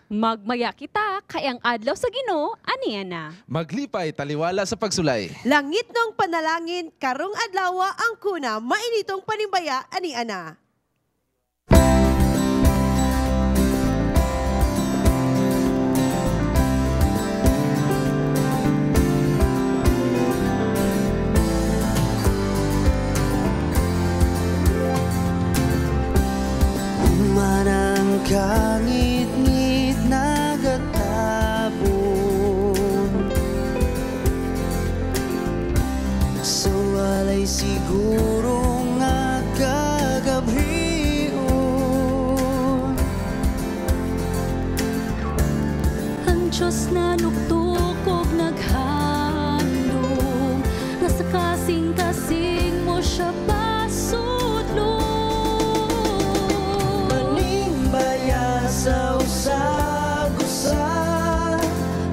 Magmaya kita kay ang adlaw sa Ginoo aniya na. Maglipay taliwala sa pagsulay. Langit nong panalangin karong adlaw ang kuna mainitong panimbaya ani ana. Manang kangit-ngit nagatabon sa walay siguro nga kagabhion. Ang Diyos na nuktukog naghandom nga sa kasing-kasing mo siya pasudlo. Panimbaya sa usag-usa,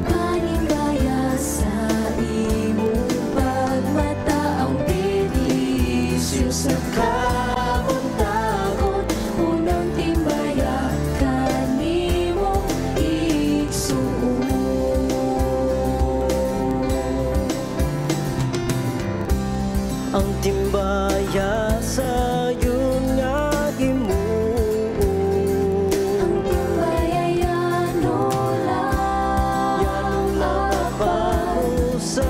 Panimbaya sa imong pagmata ang bidlisyo sa kabuntagon, unang timbaya kanimo igsuon. Ang timbaya sa yun nga himuon. Ang timbaya yano lang Yan lang apan ako sa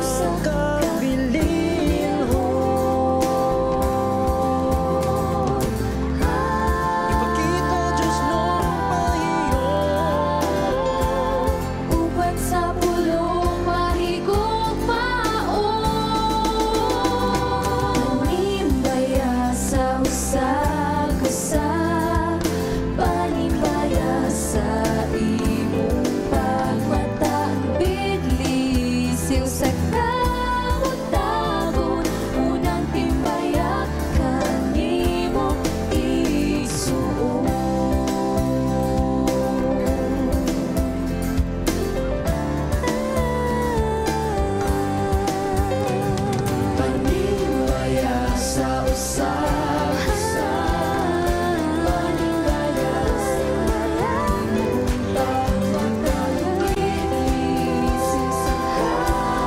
kabilinhon. Ipakita Diyos nung pahiyon. Upat sa pulong mahigugmaon. Panimbaya sa usag-usa, panimbaya sa imong pagmata, bidlisiw sa kabuntagon, unang timbaya kanimo igsuon. Panimbaya sa usag-usa, panimbaya sa imong pagmata, bidlisiw sa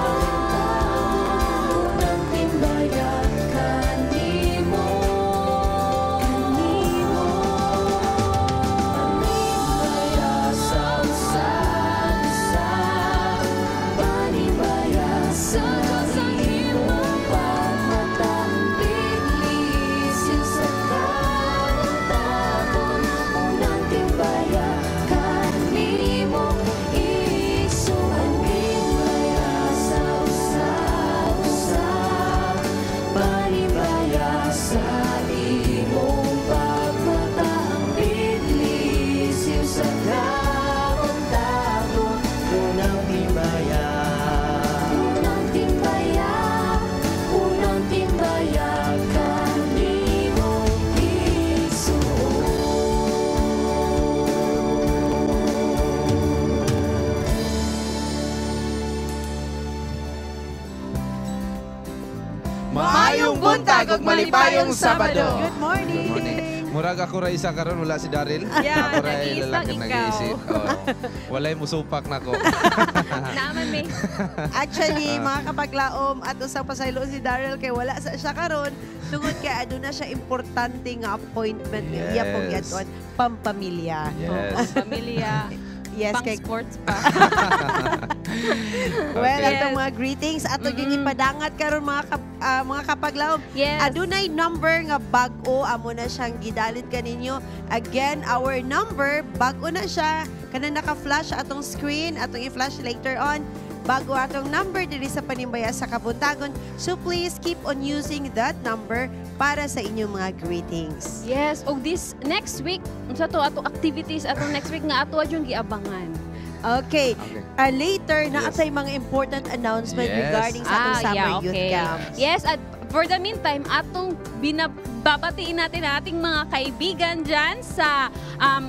kabuntagon, unang timbaya kanimo. Panimbaya sa usag-usa, Panimbaya sa imong pagmata, bidlisiw sa kabuntagon, unang timbaya kanimo igsuon. Panimbaya sa usag-usa, panimbaya sa imong pagmata, bidlisiw sa kabuntagon, unang timbaya. Unang timbaya, unang timbaya kanimo igsuon. Maayong buntag ug malipayong Sabado. Good morning. Good morning. Murag ako ra isa karon, wala si Daryl. Yeah, ako ra nag-iisang lalaki ikaw. nag-iisip. Oh, walay musupak nako. Naaman may. Actually, mga kapaglaom at usang pasayloon si Daryl kay wala sa siya karon tungod kay aduna siya importante nga appointment nga iya pong giadtuan pampamilya. Yes. Pamilya. Yes, Pang kay sports pa. Well, Okay. atong mga greetings ato yung ipadangat karon mga kapaglaom. Yes. Adunay number nga bag-o amo na siyang gidalit kaninyo. Again, our number bag-o na siya kana naka-flash atong screen, atong i-flash later on. Bago atong number diri sa Panimbaya sa Kabuntagon. So please keep on using that number para sa inyong mga greetings. Yes, og this next week, unsa to atong activities atong next week nga ato yung giabangan. Okay. Okay. Later na atay mga important announcement regarding sa atong summer youth camp. Yes, at for the meantime, atong binababatiin natin ang ating mga kaibigan dyan sa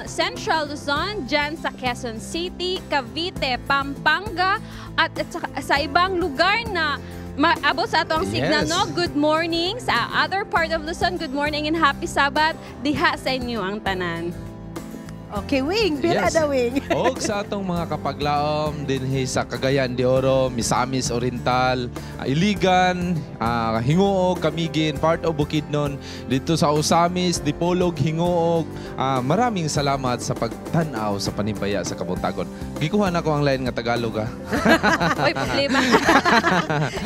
Central Luzon, dyan sa Quezon City, Cavite, Pampanga, at sa ibang lugar na maabot sa atong signal, no? Good morning sa other part of Luzon. Good morning and happy Sabbath. Diha sa inyo ang tanan. Okay, Wing. Pila Yes. na, Wing. Og sa atong mga kapaglaom dinhi sa Cagayan de Oro, Misamis Oriental, Iligan, Gingoog, Camiguin, part of Bukidnon, dito sa Ozamiz, Dipolog, Gingoog. Maraming salamat sa pagtan-aw sa Panimbaya sa Kabuntagon. Gikuha na ko ang line nga Tagalog ah. Oy, problema.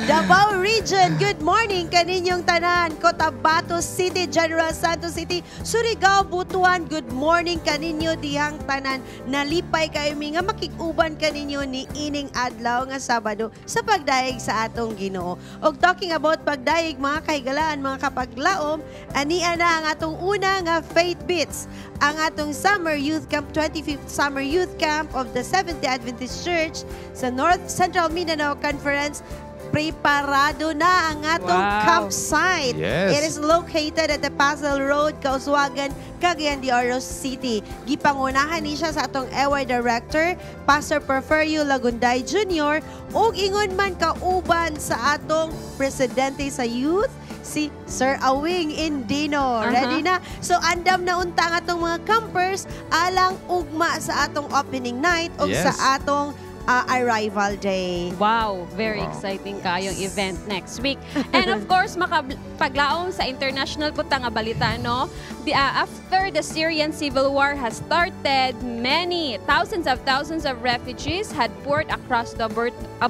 Davao Region, good morning kaninyong tanan. Cotabato City, General Santos City, Surigao, Butuan, good morning kaninyo dihang tanan. Nalipay kayo mi nga makig-uban kaninyo ni ining adlaw nga Sabado sa pagdayeg sa atong Ginoo. Og talking about pagdayeg, mga kahigalaan, mga kapaglaom, ania na ang atong una nga Faith Beats, ang atong Summer Youth Camp, 25th Summer Youth Camp of the Seventh-day Adventist Church sa North Central Mindanao Conference. Preparado na ang atong campsite. It is located at the Pasal Road, Kauswagan, Cagayan de Oro City. Gipangunahan ni siya sa atong EY Director, Pastor Porferio Lagunday Jr. ug ingon man kauban sa atong presidente sa youth, si Sir Awing Indino. Ready na? So andam na unta ang atong mga campers alang ugma sa atong opening night ug sa atong arrival day. Wow, very exciting kayong event next week. And of course, makapaglaom sa international po ta nga balita, no? After the Syrian civil war has started, many, thousands of refugees had poured across the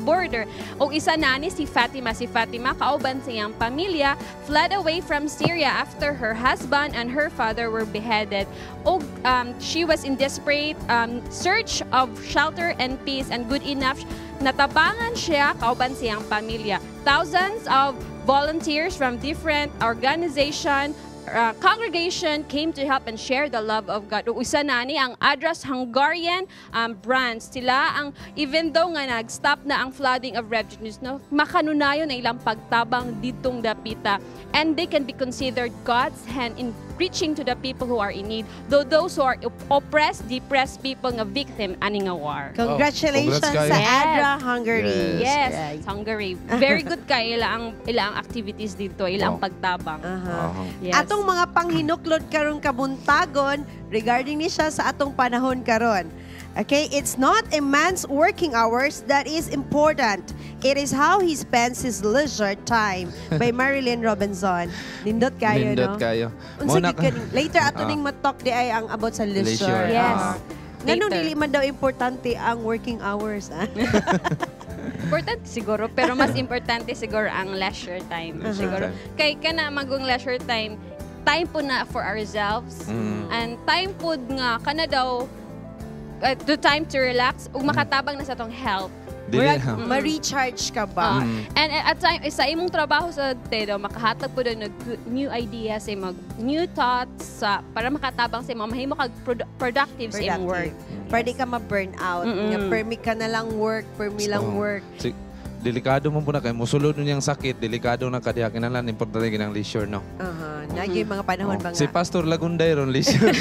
border. O isa na ni si Fatima. Si Fatima, kauban sa iyang pamilya, fled away from Syria after her husband and her father were beheaded. O she was in desperate search of shelter and peace, and good enough, natabangan siya kauban siyang pamilya. Thousands of volunteers from different organization, congregation came to help and share the love of God. Ug usa na ni ang Adras Hungarian branch. Sila ang even though nga nag-stop na ang flooding of refugees, no, makanunayon ang ilang pagtabang ditong dapita, and they can be considered God's hand in reaching to the people who are in need, though those who are oppressed, depressed people nga victim ani nga war. Congratulations Congrats kayo. sa ADRA Hungary. Yes, Hungary. Very good kay ila ang activities dito, ila ang pagtabang. Yes. Atong mga panghinuklod karong kabuntagon regarding ni siya sa atong panahon karon. Okay, it's not a man's working hours that is important. It is how he spends his leisure time, by Marilyn Robinson. Nindot kayo, Nindot no? kayo. Unsa Muna gid kaning later ato ning matalk di ay ang about sa leisure. Leisure. Yes. Nganong Later. dili man daw importante ang working hours, ah? Important siguro, pero mas importante siguro ang leisure time. Siguro. Kay kana magong leisure time, time po na for ourselves. And time po nga kana daw to time to relax ug makatabang na sa atong health. Dili Murag, ha. ma-recharge ka ba? And at time sa imong trabaho sa te daw makahatag po daw ng good, new ideas sa imong new thoughts sa para makatabang sa imong mahimo kag productive sa imong work. Pwede ka ma-burn out. Nga permi ka na lang work, permi lang work. Si, delikado man po na kay musulod niyang sakit, delikado na kadiha, kinahanglan importante ginang leisure, no. Nagyoy mga panahon ba nga? Si Pastor Lagunday ron leisure.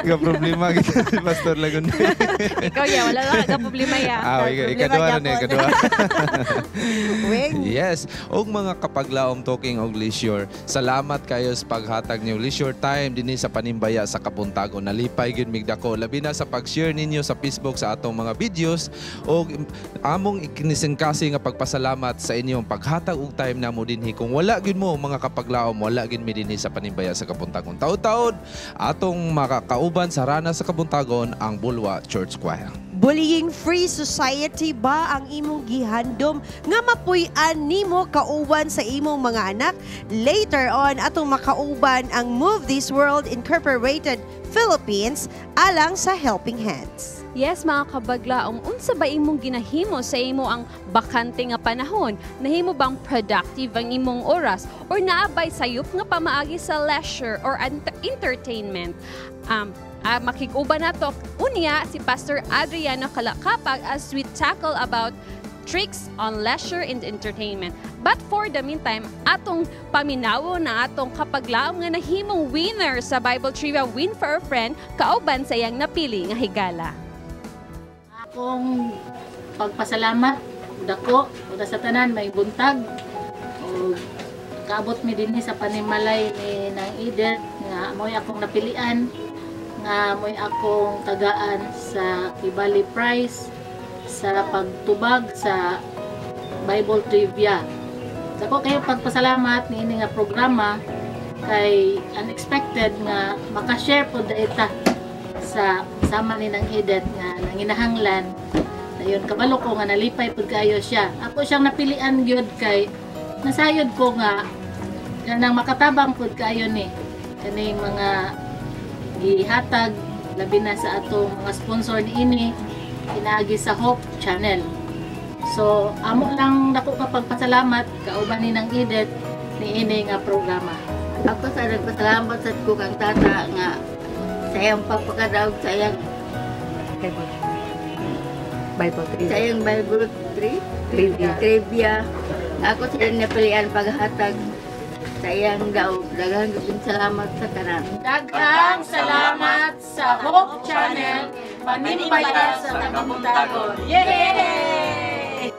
Ga problema kita si Pastor Lagunday. Ikaw ya, wala lang ka problema ya. Ah, Problema ikaduha ron eh, gyapon. ikaduha. Wing. Yes. Og mga kapaglaom, talking og leisure, salamat kayo sa paghatag niyo leisure time dinhi sa Panimbaya sa Kabuntagon. Nalipay gyud mig dako labi na sa pag-share ninyo sa Facebook sa atong mga videos og among ikinisingkasi nga pagpasalamat sa inyong paghatag og time namo dinhi. Kung wala gyud mo, mga kapaglaom, wala gyud mi dinhi sa Panimbaya sa Kabuntagon. Taud-taud atong makakauban sa Rana sa Kabuntagon ang Bulwa Church Choir. Bullying-free society ba ang imong gihandom nga mapuy-an nimo kauban sa imong mga anak? Later on, atong makauban ang Move This World Incorporated Philippines alang sa Helping Hands. Yes, mga kabaglaom, unsa ba imong ginahimo sa imo ang bakante nga panahon? Nahimo bang productive ang imong oras or naabay sayop nga pamaagi sa leisure or entertainment? Makig-uban nato unya si Pastor Adriano Kalakapag as we tackle about tricks on leisure and entertainment. But for the meantime, atong paminawo na atong kapaglaom nga nahimong winner sa Bible Trivia Win for a Friend kauban sa iyang napili nga higala. Akong pagpasalamat dako ug sa tanan may buntag ug kaabot mi dinhi sa panimalay ni nang Edith nga mo'y akong napilian. nga mo'y akong tagaan sa Kibali Prize sa pagtubag sa Bible Trivia. Dako kayo pagpasalamat niini nga programa kay unexpected nga makashare pod ita sa sama ni nang Edith nga nanginahanglan. Dayon kabalo ko nga nalipay pud kayo siya. Ako siyang napilian gyud kay nasayod ko nga kanang makatabang pud kayo ni kaning mga gihatag labi na sa atong mga sponsor niini pinaagi sa Hope Channel. So amo lang dako ka pagpasalamat kauban ni nang Edith niini nga programa. Ako sa nagpasalamat sa ko kang tata nga sa iyang pagpakadaog sa iyang Bible trivia. Sa iyang Bible Trivia. Trivia. Ako sila napilian paghatag sa iyang daog. Daghang gabing salamat sa tanan. Daghang salamat sa Hope Channel, panimbaya sa Kabuntagon. Yay!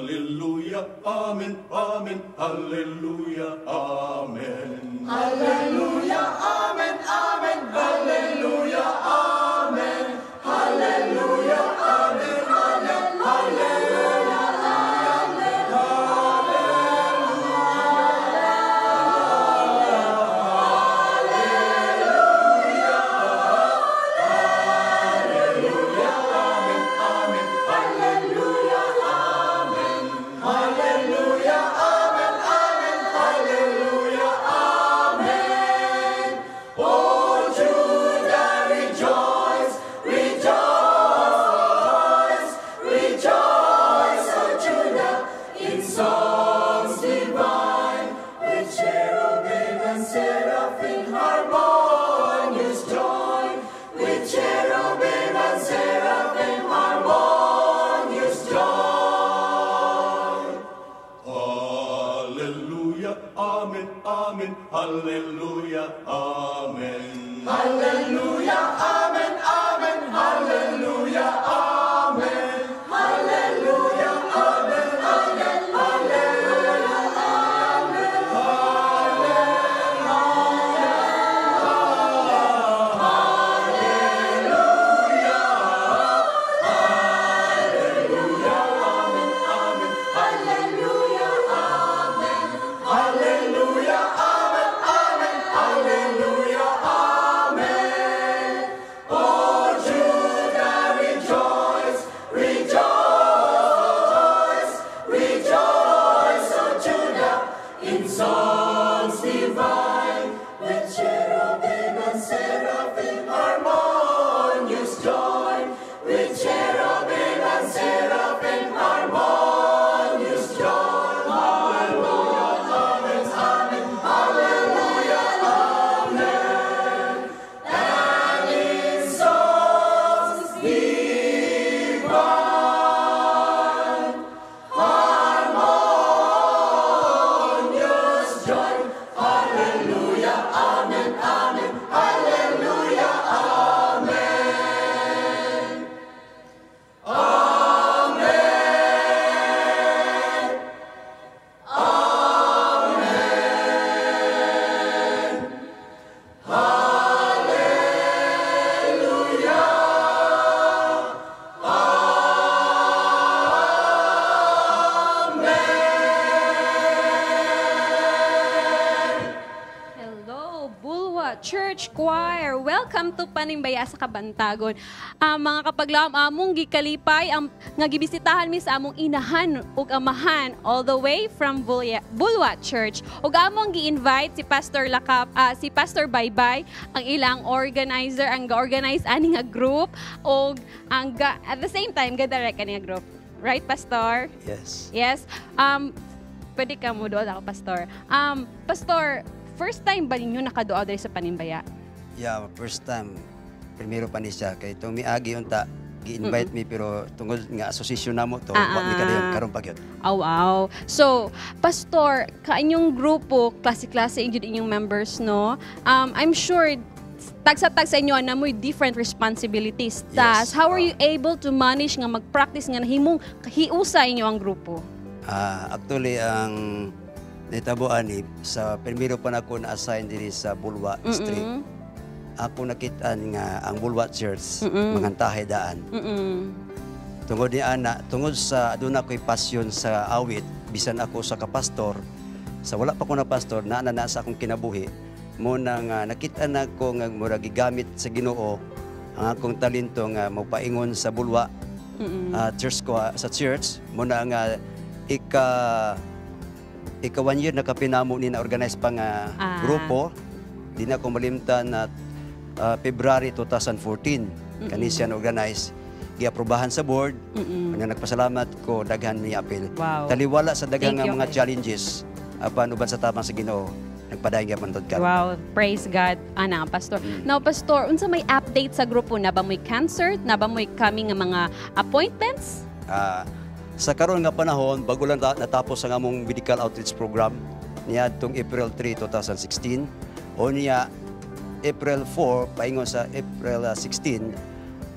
Hallelujah, amen, amen, hallelujah, amen. Hallelujah, amen, amen, hallelujah, amen. Hallelujah, amen, amen, hallelujah, amen. Hallelujah, amen, amen, hallelujah, amen. Hallelujah, amen, amen, hallelujah, amen. Oh, Judah, rejoice, rejoice, rejoice, oh Judah, in songs divine, with cherubim and seraphim harmonious joy, with cherubim and seraphim harmonious joy. Hallelujah, amen, amen, hallelujah, amen. Hallelujah, amen, amen, hallelujah, amen. Hallelujah, amen, amen, hallelujah, amen. Hallelujah, amen, amen, hallelujah, amen. Hallelujah, amen, amen, hallelujah, amen. Oh, Judah, rejoice, rejoice, rejoice, oh Judah, in songs divine, with cherubim and seraphim harmonious joy, with cherubim and seraphim harmonious joy. Hallelujah, amen, amen, hallelujah, amen. And in songs divine, harmonious joy. Hallelujah, amen, amen, hallelujah, amen. Amen. Amen. Hallelujah. Amen. Hello, Bulwa Church Choir. Welcome to Panimbaya sa Kabantagon. Mga kapaglaom, among gikalipay ang nga gibisitahan mi sa among inahan ug amahan all the way from Bulwa Church. Ug among gi-invite si Pastor Lakap, si Pastor Baybay, ang ilang organizer, ang ga-organize ani nga group ug ang at the same time ga-direct ani nga group. Right, Pastor? Yes. Yes. Pwede ka mo doon ako, Pastor. Pastor, first time ba ninyo nakaduaw diri sa Panimbaya? Yeah, first time. Primero pa ni siya. Kay itong miagi unta, gi-invite me pero tungod nga association namo to, wa mi kadayon karon pa gyud. Oh, wow. So, Pastor, ka inyong grupo, klase-klase gyud inyong members, no? I'm sure tagsa-tag sa inyo na mo'y different responsibilities. Tas, Yes. how are you able to manage nga mag-practice nga nahimong hiusa inyo ang grupo? Actually, ang nitabo ani sa primero pa nako na-assign diri sa Bulwa District. Ako nakitaan nga ang Bulwa Church mangantahay daan. Tungod ni ana, tungod sa aduna ko'y passion sa awit, bisan ako sa kapastor, sa wala pa ko na pastor, naa na na sa akong kinabuhi, mo na nga nakita na ko nga mura gigamit sa Ginoo ang akong talento nga mopaingon sa Bulwa church ko, sa church mo na nga ika 1 year nakapinamo ni na organize pa nga grupo. Di na ko malimtan na February 2014 kani siya na organize, giaprobahan sa board. Nga nagpasalamat ko, daghan ni apil. Taliwala sa daghang Thank nga you. mga challenges, apan uban sa tabang sa Ginoo, nagpadayon gyapon tud karon. Wow, praise God, ana, Pastor. Now, Pastor, unsa may update sa grupo? Na ba mo'y concert? Na ba mo'y coming nga mga appointments? Sa karon nga panahon, bago lang natapos ang among medical outreach program niadtong April 3, 2016. O niya April 4 paingon sa April 16,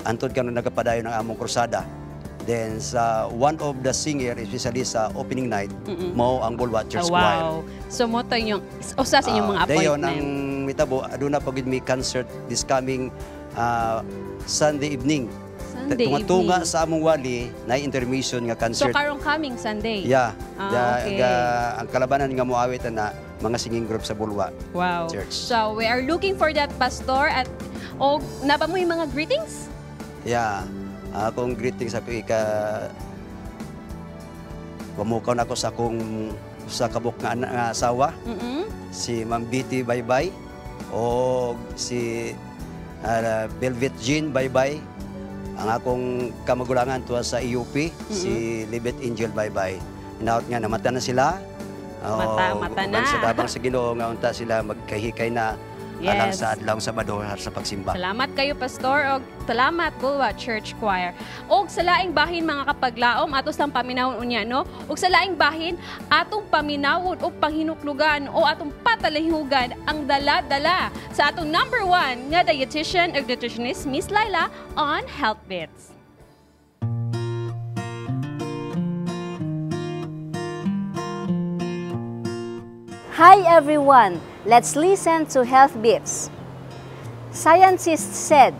antod karon nagapadayon ang among krusada. Then sa one of the singer, especially sa opening night, mao ang Bulwa Church Oh, Choir. wow. So mo to inyong usa sa inyong mga Dayon appointment. ang mitabo, aduna pa gid mi concert this coming Sunday evening. Sunday Tunga-tunga evening. sa among wali na intermission nga So concert. karong coming Sunday. Yeah. Okay. Ang kalabanan nga moawit na mga singing group sa Bulwa Church. So we are looking for that, Pastor, at o na ba mo yung mga greetings? Yeah. Akong greetings ako ika pamukaw na ako sa akong sa kabuk nga, nga asawa, si Ma'am Betty Baybay o si Velvet Jean Baybay, ang akong kamagulangan tuwa sa EUP, si Libet Angel Baybay. Inaot nga namata na sila. Mata, mata Uban na. sa tabang sa Ginoo nga unta sila magkahikay na alang sa adlaw Sabado sa pagsimba. Salamat kayo, Pastor, og salamat Bulwa Church Choir. Og sa laing bahin, mga kapaglaom, atos lang paminawon unya, no? Og sa laing bahin atong paminawon og panghinuklugan o atong patalahihugan ang dala-dala sa atong number one nga dietitian ug nutritionist Miss Laila on Health Bits. Hi everyone! Let's listen to Health Bits. Scientists said,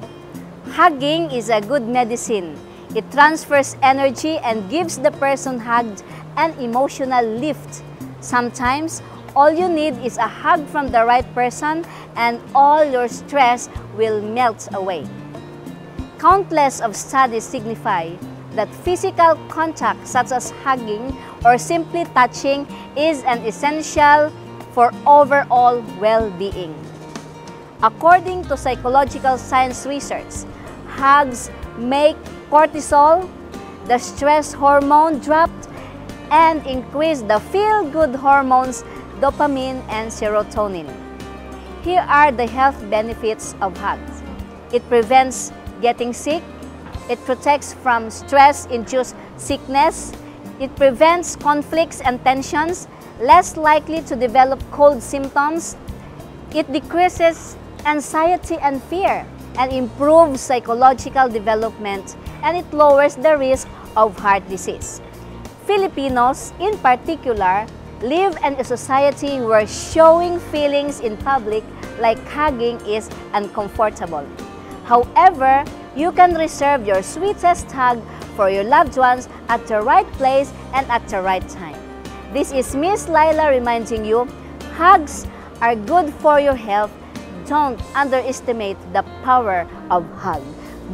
hugging is a good medicine. It transfers energy and gives the person hugged an emotional lift. Sometimes, all you need is a hug from the right person and all your stress will melt away. Countless of studies signify that physical contact such as hugging or simply touching is an essential for overall well-being. According to psychological science research, hugs make cortisol, the stress hormone, drop and increase the feel-good hormones dopamine and serotonin. Here are the health benefits of hugs. It prevents getting sick, it protects from stress-induced sickness, it prevents conflicts and tensions, less likely to develop cold symptoms, it decreases anxiety and fear, and improves psychological development, and it lowers the risk of heart disease. Filipinos, in particular, live in a society where showing feelings in public like hugging is uncomfortable. However, you can reserve your sweetest hug for your loved ones at the right place and at the right time. This is Miss Laila reminding you, hugs are good for your health. Don't underestimate the power of hug.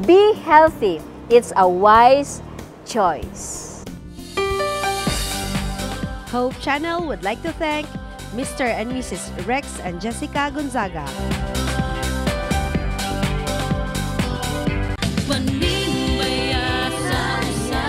Be healthy. It's a wise choice. Hope Channel would like to thank Mr. and Mrs. Rex and Jessica Gonzaga. Panimbaya sa usa.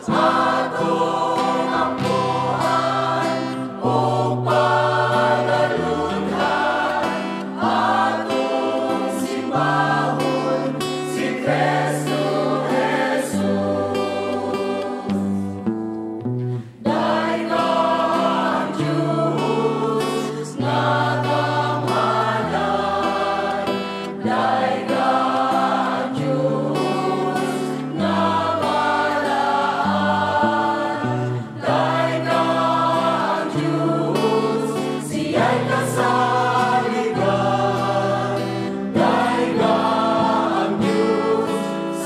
Atong ampuan ug pagalunhan, atong simbahon si Kristo Jesus. Dayga ang Diyos nga gamhanan, dayga ang Diyos nga balaan, dayga ang Diyos siya'y kasaligan, dayga ang Diyos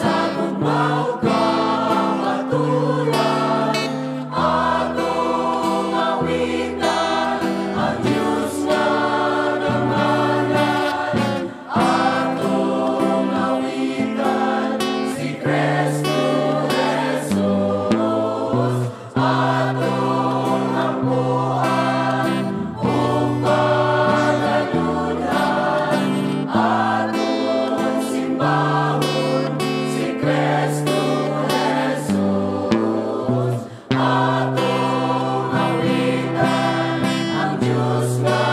sa gugma ug kamatuoran, atong awitan ang Diyos nga gamhanan, atong awitan si Kristo Jesus, atong ampuan ug pagalunhan, atong simbahon si Kristo Jesus, atong awitan ang Diyos nga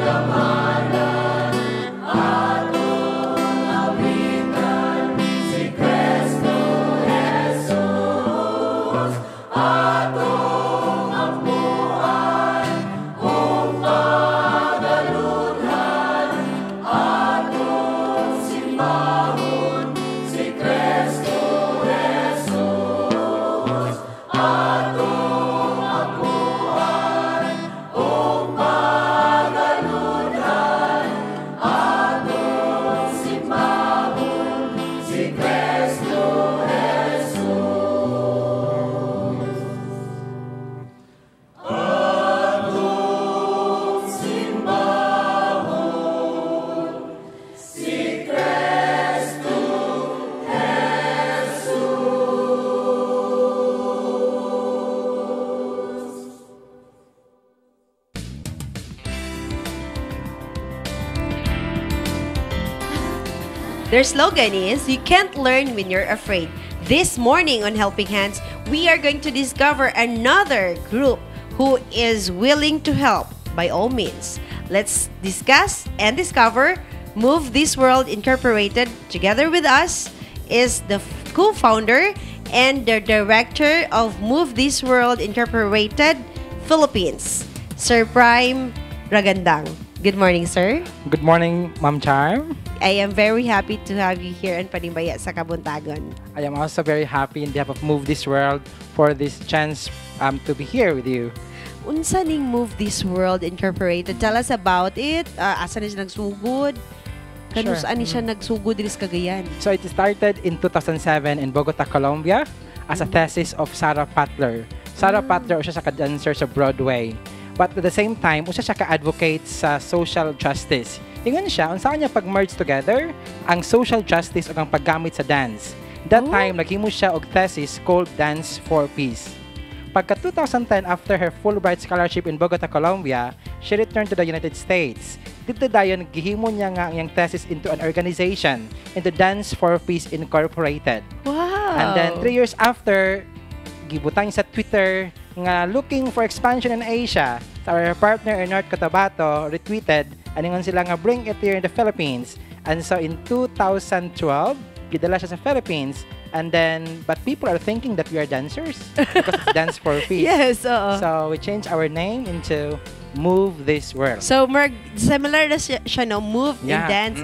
gamhanan, atong awitan si Kristo Jesus, atong ampuan ug pagalunhan, atong simbahon si Kristo Jesus, atong ampuan ug pagalunhan, atong simbahon si Kristo Jesus. Atong simbahon si Kristo Jesus. Their slogan is, "You can't learn when you're afraid." This morning on Helping Hands, we are going to discover another group who is willing to help by all means. Let's discuss and discover Move This World Incorporated. Together with us is the co-founder and the director of Move This World Incorporated Philippines, Sir Prime Ragandang. Good morning, sir. Good morning, Ma'am Charm. I am very happy to have you here in Panimbaya sa Kabuntagon. I am also very happy in behalf of Move This World for this chance to be here with you. Unsa ning Move This World Incorporated? Tell us about it. Asa ni siya nagsugod? Kanus-an ni siya nagsugod diri sa Cagayan? So it started in 2007 in Bogota, Colombia as a thesis of Sarah Patler. Sarah Patler, usa siya ka dancer sa Broadway. But at the same time, usa siya ka-advocate sa social justice. Ingon siya, unsa niya pag-merge together ang social justice ug ang paggamit sa dance. That time, naghimo siya og thesis called Dance for Peace. Pagka 2010, after her Fulbright scholarship in Bogota, Colombia, she returned to the United States. Dito dayon, gihimo niya nga ang iyang thesis into an organization, into Dance for Peace Incorporated. And then, 3 years after, gibutang sa Twitter nga looking for expansion in Asia. So our partner in North Cotabato retweeted, and ingon sila nga bring it here in the Philippines. And so in 2012, gidala siya sa Philippines. And then, but people are thinking that we are dancers because it's Dance for Peace. Yes, oo. So we changed our name into Move This World. So, murag, similar na siya, no? Move and dance.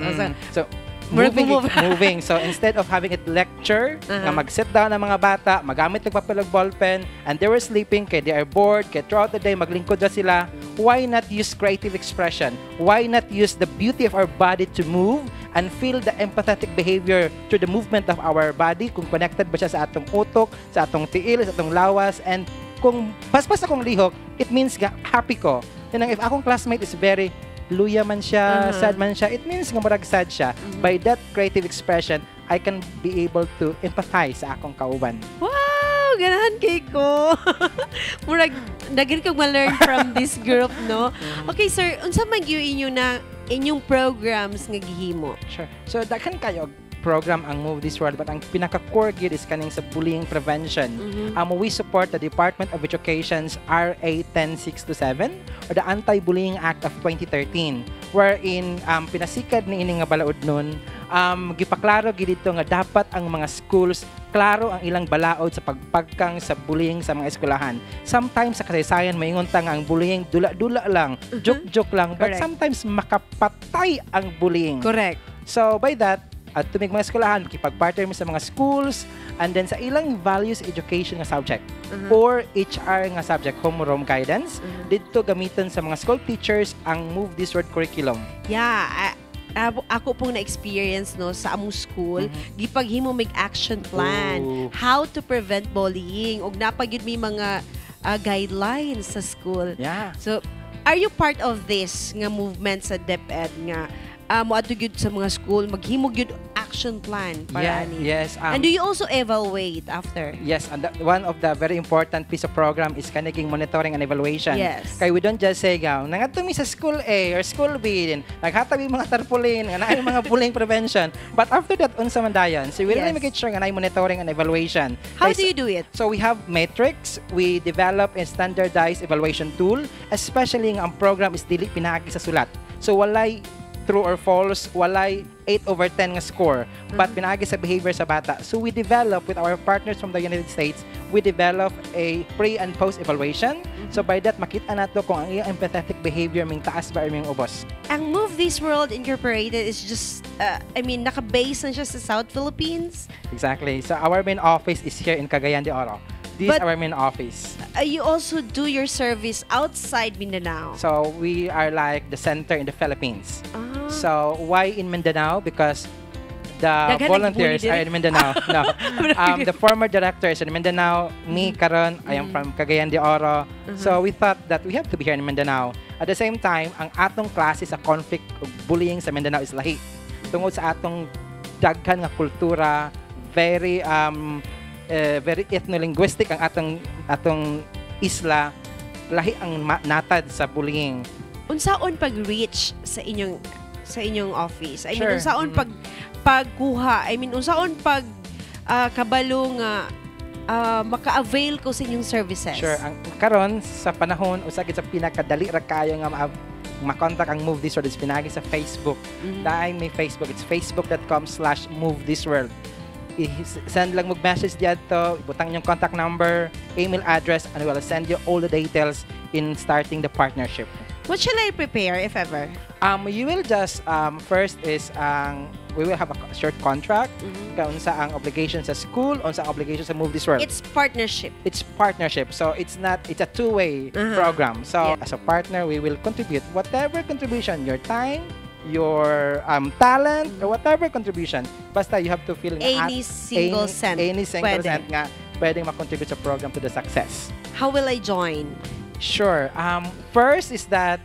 So, Murag moving, move. Moving. So, instead of having it lecture, nga mag-sit down ang mga bata, magamit ng papel ug ballpen, and they were sleeping, kay they are bored, kay throughout the day, maglingkod na sila, why not use creative expression? Why not use the beauty of our body to move and feel the empathetic behavior through the movement of our body, kung connected ba siya sa atong utok, sa atong tiil, sa atong lawas, and kung paspas akong lihok, it means nga happy ko. Kanang if akong classmate is very luya man siya, sad man siya, it means nga murag sad siya. By that creative expression, I can be able to empathize sa akong kauban. Wow! Ganahan kay ko. Murag, daghan kong ma-learn from this group, no? Okay, sir, unsa man gyud inyo na inyong programs nga gihimo? Sure. So daghan kayo. program ang Move This World, but ang pinaka-core gyud is kaning sa bullying prevention. We support the Department of Education's RA 10627 or the Anti-Bullying Act of 2013, wherein pinasikad ni ini nga balaod nun, gipaklaro gid dito nga dapat ang mga schools klaro ang ilang balaod sa pagpagkang sa bullying sa mga eskwelahan. Sometimes sa kasaysayan, maingon ta nga ang bullying dula-dula lang, joke-joke lang, but sometimes makapatay ang bullying. So by that, at tumig mga eskwelahan, makipag-partner mi sa mga schools, and then sa ilang values education nga subject or HR nga subject, homeroom guidance, didto gamiton sa mga school teachers ang Move This World curriculum. Yeah, ako pong na-experience, no, sa among school, gipaghimo mig action plan how to prevent bullying ug naa pa gyud may mga guidelines sa school. So, are you part of this nga movement sa DepEd nga moadto gyud sa mga school maghimo gyud action plan para Yeah, ani? yes. And do you also evaluate after? Yes, and one of the very important piece of program is kaniging monitoring and evaluation. Kay we don't just say, nga, nangadto mi sa school A or school B, then naghatag mi mga tarpaulin, nga naay mga bullying prevention. But after that, unsa man dayon? So we really make sure nga naay monitoring and evaluation. How Kay do you do it? So we have metrics, we develop a standardized evaluation tool, especially nga ang program is dili pinaagi sa sulat. So walay true or false, walay 8 over 10 nga score, but pinaagi sa behavior sa bata. So we develop with our partners from the United States, we develop a pre and post evaluation. So by that, makita nato kung ang iyang empathetic behavior ming taas ba or ming ubos. Ang Move This World Incorporated is just, I mean, naka-base na siya sa South Philippines. Exactly. So our main office is here in Cagayan de Oro. This is But our main office. You also do your service outside Mindanao. So we are like the center in the Philippines. Ah. So why in Mindanao? Because the Daghan volunteers nagbully are diri. In Mindanao. No. The former director is in Mindanao. Me, karon, I am from Cagayan de Oro. So we thought that we have to be here in Mindanao. At the same time, ang atong klase sa conflict ug bullying sa Mindanao is lahi. Tungod sa atong daghan nga kultura, very ethno-linguistic ang atong isla, lahi ang natad sa bullying. Unsaon pag-reach sa inyong office? I mean, unsaon pag pagkuha? I mean, unsaon pag kabalo nga maka-avail ko sa inyong services? Sure. Ang karon sa panahon, usa gid sa pinakadali ra kayo nga makontak ang Move This World is pinaagi sa Facebook. Dahil may Facebook, it's facebook.com/movethisworld. I-send lang mo message dito, ibutang yung contact number, email address, and we will send you all the details in starting the partnership. What shall I prepare, if ever? You will just, first is, ang we will have a short contract, kung unsa ang obligation sa school, unsa ang obligation sa Move This World. It's partnership. It's partnership. So it's not, it's a two-way program. So as a partner, we will contribute whatever contribution, your time, your talent, or whatever contribution. Basta you have to feel nga Any single cent. any single Pwede. Cent nga pwedeng makontribute sa program to the success. How will I join? Sure. First is that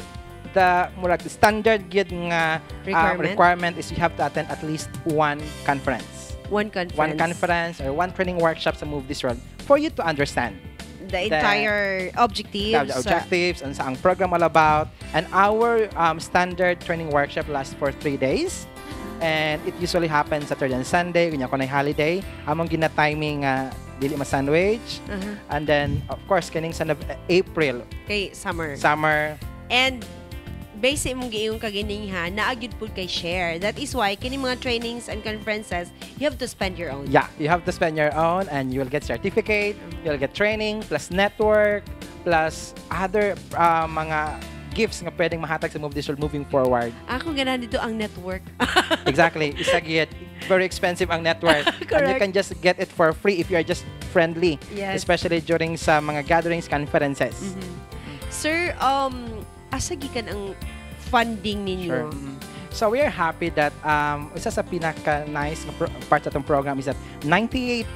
the murag standard gyud nga Requirement? Requirement is you have to attend at least one conference. One conference. One conference or one training workshop sa Move This World for you to understand the entire objectives. The objectives and sa ang program all about. And our standard training workshop lasts for 3 days. And it usually happens Saturday and Sunday, kunya ko na holiday. Among gina-timing dili ma-sandwich. And then, of course, kaning sa April, Kay summer. Summer. And base imong giingon kaginingha, naa gyud pud kay share. That is why kini mga trainings and conferences, you have to spend your own. Yeah, you have to spend your own and you will get certificate, you'll get training, plus network, plus other mga gifts nga pwedeng mahatag sa Move This World moving forward. Ako ganahan dito ang network. Exactly. Isa gyud, very expensive ang network. And you can just get it for free if you are just friendly. Especially during sa mga gatherings, conferences. Sir, asa gikan ang funding ninyo? Sure. So we are happy that isa sa pinaka-nice nga part sa atong program is that 98%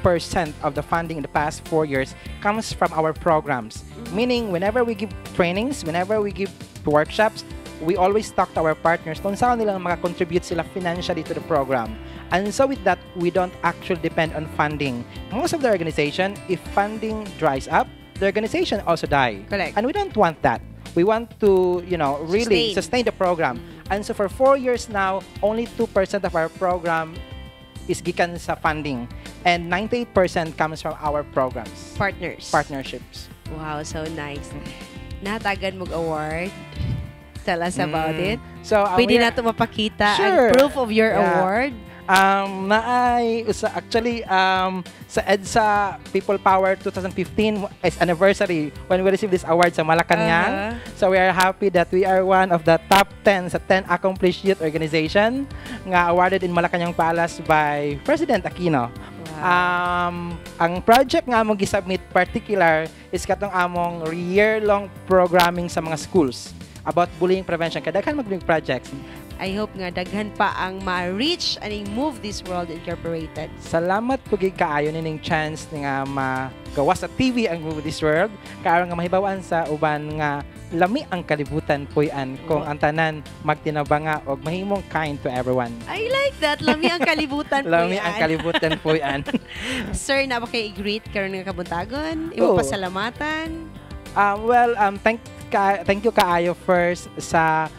of the funding in the past 4 years comes from our programs. Meaning, whenever we give trainings, whenever we give workshops, we always talk to our partners kung saan nilang makakontribute sila financially to the program. And so with that, we don't actually depend on funding. Most of the organization, if funding dries up, the organization also die. Correct. And we don't want that. We want to really Sustain. Sustain the program. And so for 4 years now, only 2% of our program is gikan sa funding and 98% comes from our programs. Partners. Partnerships. Wow, so nice. Natagan mog award. Tell us about it. So, pwede na ito mapakita Sure. ang proof of your award. Naay usa actually sa EDSA People Power 2015 is anniversary when we received this award sa Malacanang. So we are happy that we are one of the top 10 sa 10 accomplished youth organization nga awarded in Malacanang Palace by President Aquino. Ang project nga among gisubmit particular is katong among year-long programming sa mga schools about bullying prevention. Kadaghan mag projects. I hope nga daghan pa ang ma-reach aning Move This World Incorporated. Salamat po gid kaayo nining chance nga magawa sa TV ang Move This World. Karon nga mahibaw-an sa uban nga lami ang kalibutan puy-an kung ang tanan magtinabanga og mahimong kind to everyone. I like that. Lami ang kalibutan Lami ang puy-an. Kalibutan puy-an. Sir, na ba kayo i-greet karon nga kabuntagon? Imo Oo. pasalamatan? Well, thank you kaayo first sa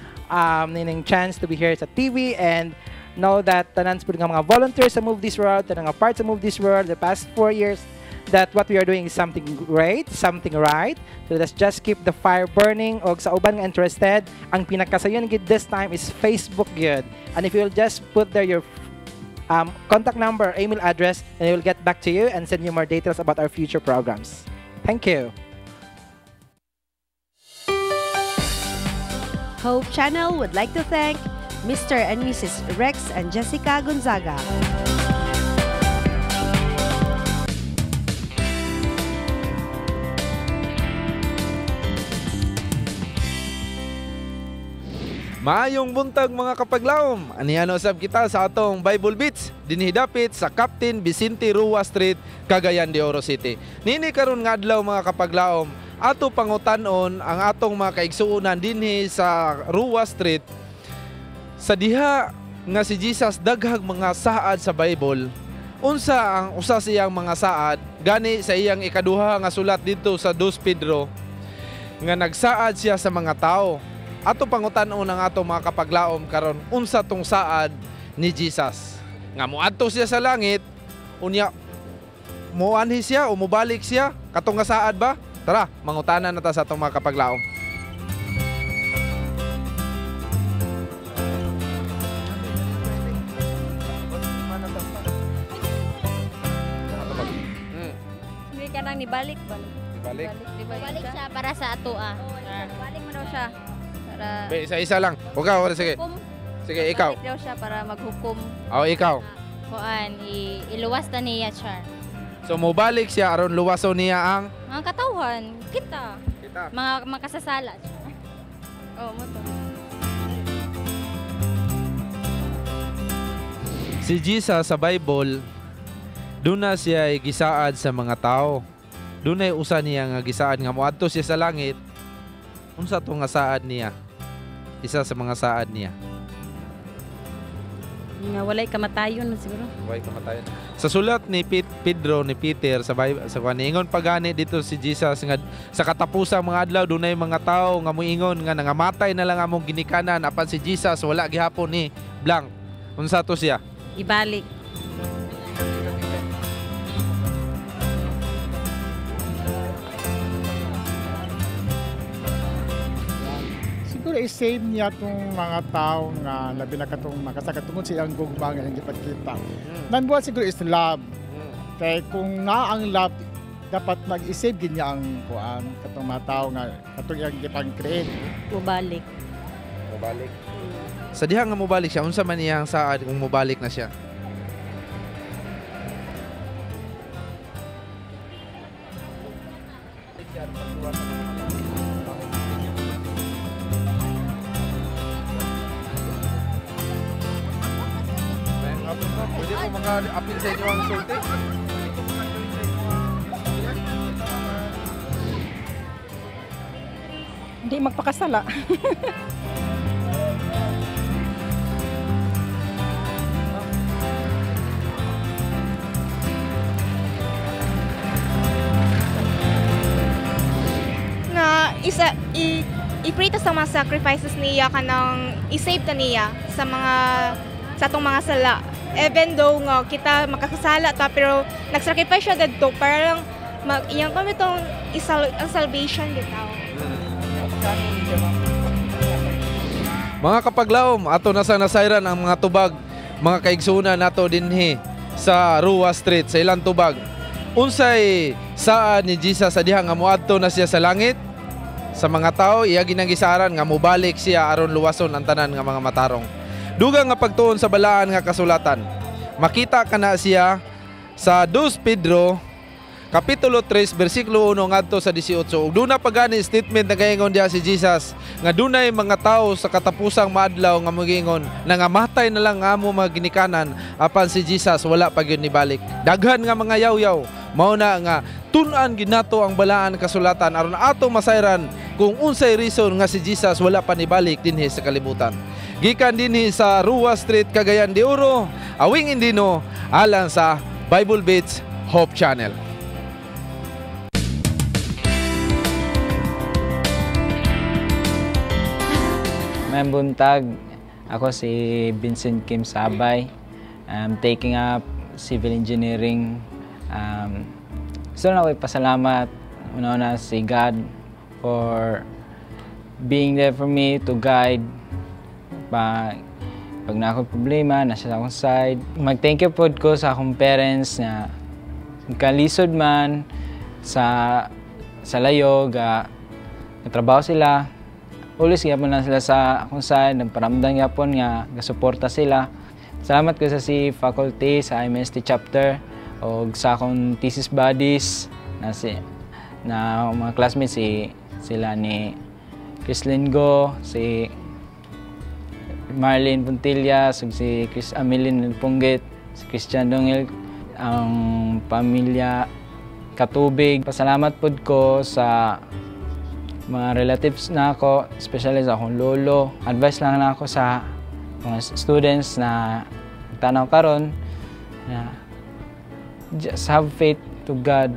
nining chance to be here sa TV and know that tanan pud nga mga volunteers sa Move This World, tanan nga part sa Move This World the past 4 years, that what we are doing is something great, something right. So let's just keep the fire burning. Og sa uban nga interested, ang pinakasayon gid this time is Facebook gyud. And if you'll just put there your contact number, email address, and we will get back to you and send you more details about our future programs. Thank you. Hope Channel would like to thank Mr. and Mrs. Rex and Jessica Gonzaga. Maayong buntag, mga kapaglaom. Aniano sab kita sa atong Bible Beats dinhi dapit sa Captain Vicente Rua Street, Cagayan de Oro City. Nini karon nga adlaw, mga kapaglaom, ato pangutan-on ang atong mga kaigsuonan dinhi sa Rua Street sa diha nga si Jesus daghag mga saad sa Bible. Unsa ang usa siyang mga saad gani sa iyang ikaduha nga sulat didto sa 2 Pedro nga nagsaad siya sa mga tao? Ato pangutan-on ang ato mga kapaglaom karon, unsa tong saad ni Jesus nga moadto siya sa langit, unya moanhi siya o mobalik siya, katong nga saad ba? Tara, mangutana na ta sa atong mga kapaglaom. Hindi ka nang nibalik ba? Nibalik. Nibalik siya para sa ato ah. Balik mo daw siya. Para Be, isa-isa lang. Ikaw, sige. Hukom. Sige, ikaw. Balik daw siya para maghukom. Oh, ikaw. Kuan, iluwas ta niya, char. So mobalik siya aron luwason niya ang Mga katawhan, kita. Kita. Mga makasasala. Char. Oh, mo to. Si Jesus sa Bible, duna siya ay gisaad sa mga tao. Dunay usa niya nga gisaad nga moadto siya sa langit. Unsa to nga saad niya? Isa sa mga saad niya. Nga walay kamatayon na siguro. Way kamatayon. Sa sulat ni Pedro ni Peter sa Bible sa kuan, ingon pagani dito si Jesus nga sa katapusang mga adlaw dunay mga tao nga moingon nga nangamatay na lang among ginikanan apan si Jesus wala gihapon ni blank. Unsa to siya? Ibalik. Siguro i-save niya itong mga tao nga labi na katong makasakit tungod sa iyang gugma nga iyang gipakita. Number one siguro is love. Kay kung naa ang love, dapat mag-isave gid niya ang kuan katong mga tao nga katong iyang gipang-create. Mubalik. Mubalik. Sa diha nga mubalik siya, unsa man iyang saad kung mubalik na siya? Pwede ko maka-apil sa inyo ang sulti? Hindi magpakasala. Nga isa i-pray ta sa mga sacrifices niya, kanang i-save ta niya sa mga sa atong mga sala. Even though nga kita makakasala ta, pero nagsacrifice siya dadto para lang mag iyang kami tong isal ang salvation bitaw. Mga kapaglaom, ato na sa nasayran ang mga tubag, mga kaigsunan nato dinhi sa Rua Street sa ilang tubag. Unsay saa ni Jesus sa diha nga moadto na siya sa langit? Sa mga tao, iya ginagisaran nga mobalik siya aron luwason ang tanan nga mga matarong. Dugang nga pagtuon sa balaan nga kasulatan. Makita kana siya sa 2 Pedro Kapitulo 3 bersikulo 1 ngadto sa 18. Ug duna pa gani statement na gaingon diha si Jesus nga dunay mga tawo sa katapusang maadlaw nga mogingon nangamatay na lang amo mga ginikanan apan si Jesus wala pa gyud nibalik. Daghan nga mga yaw-yaw, mao na nga tun-an ginato ang balaan kasulatan aron ato masayran kung unsay reason nga si Jesus wala pa nibalik dinhi sa kalibutan. Gikan dinhi sa Rua Street, Cagayan de Oro, Awing Indino, alang sa Bible Beats Hope Channel. May buntag, ako si Vincent Kim Sabay. I'm taking up civil engineering. Gusto na ako ipasalamat una-una si God for being there for me to guide. Pag na ako problema, nasa akong side. Mag-thank you pod ko sa akong parents na kalisod man sa layo, natrabaho sila. Ulis gyapon lang sila sa akong side, nagparamdam gyapon nga gasuporta sila. Salamat ko sa si faculty sa MST chapter o sa akong thesis buddies na si na mga classmates sila ni Chrislyn Go, si Marlene Puntillas, ug si Chris Amelin Punggit, si Christian Dongil, ang pamilya Katubig. Pasalamat pod ko sa mga relatives na ako, especially sa akong lolo. Advice lang na ako sa mga students na tanaw karon na just have faith to God.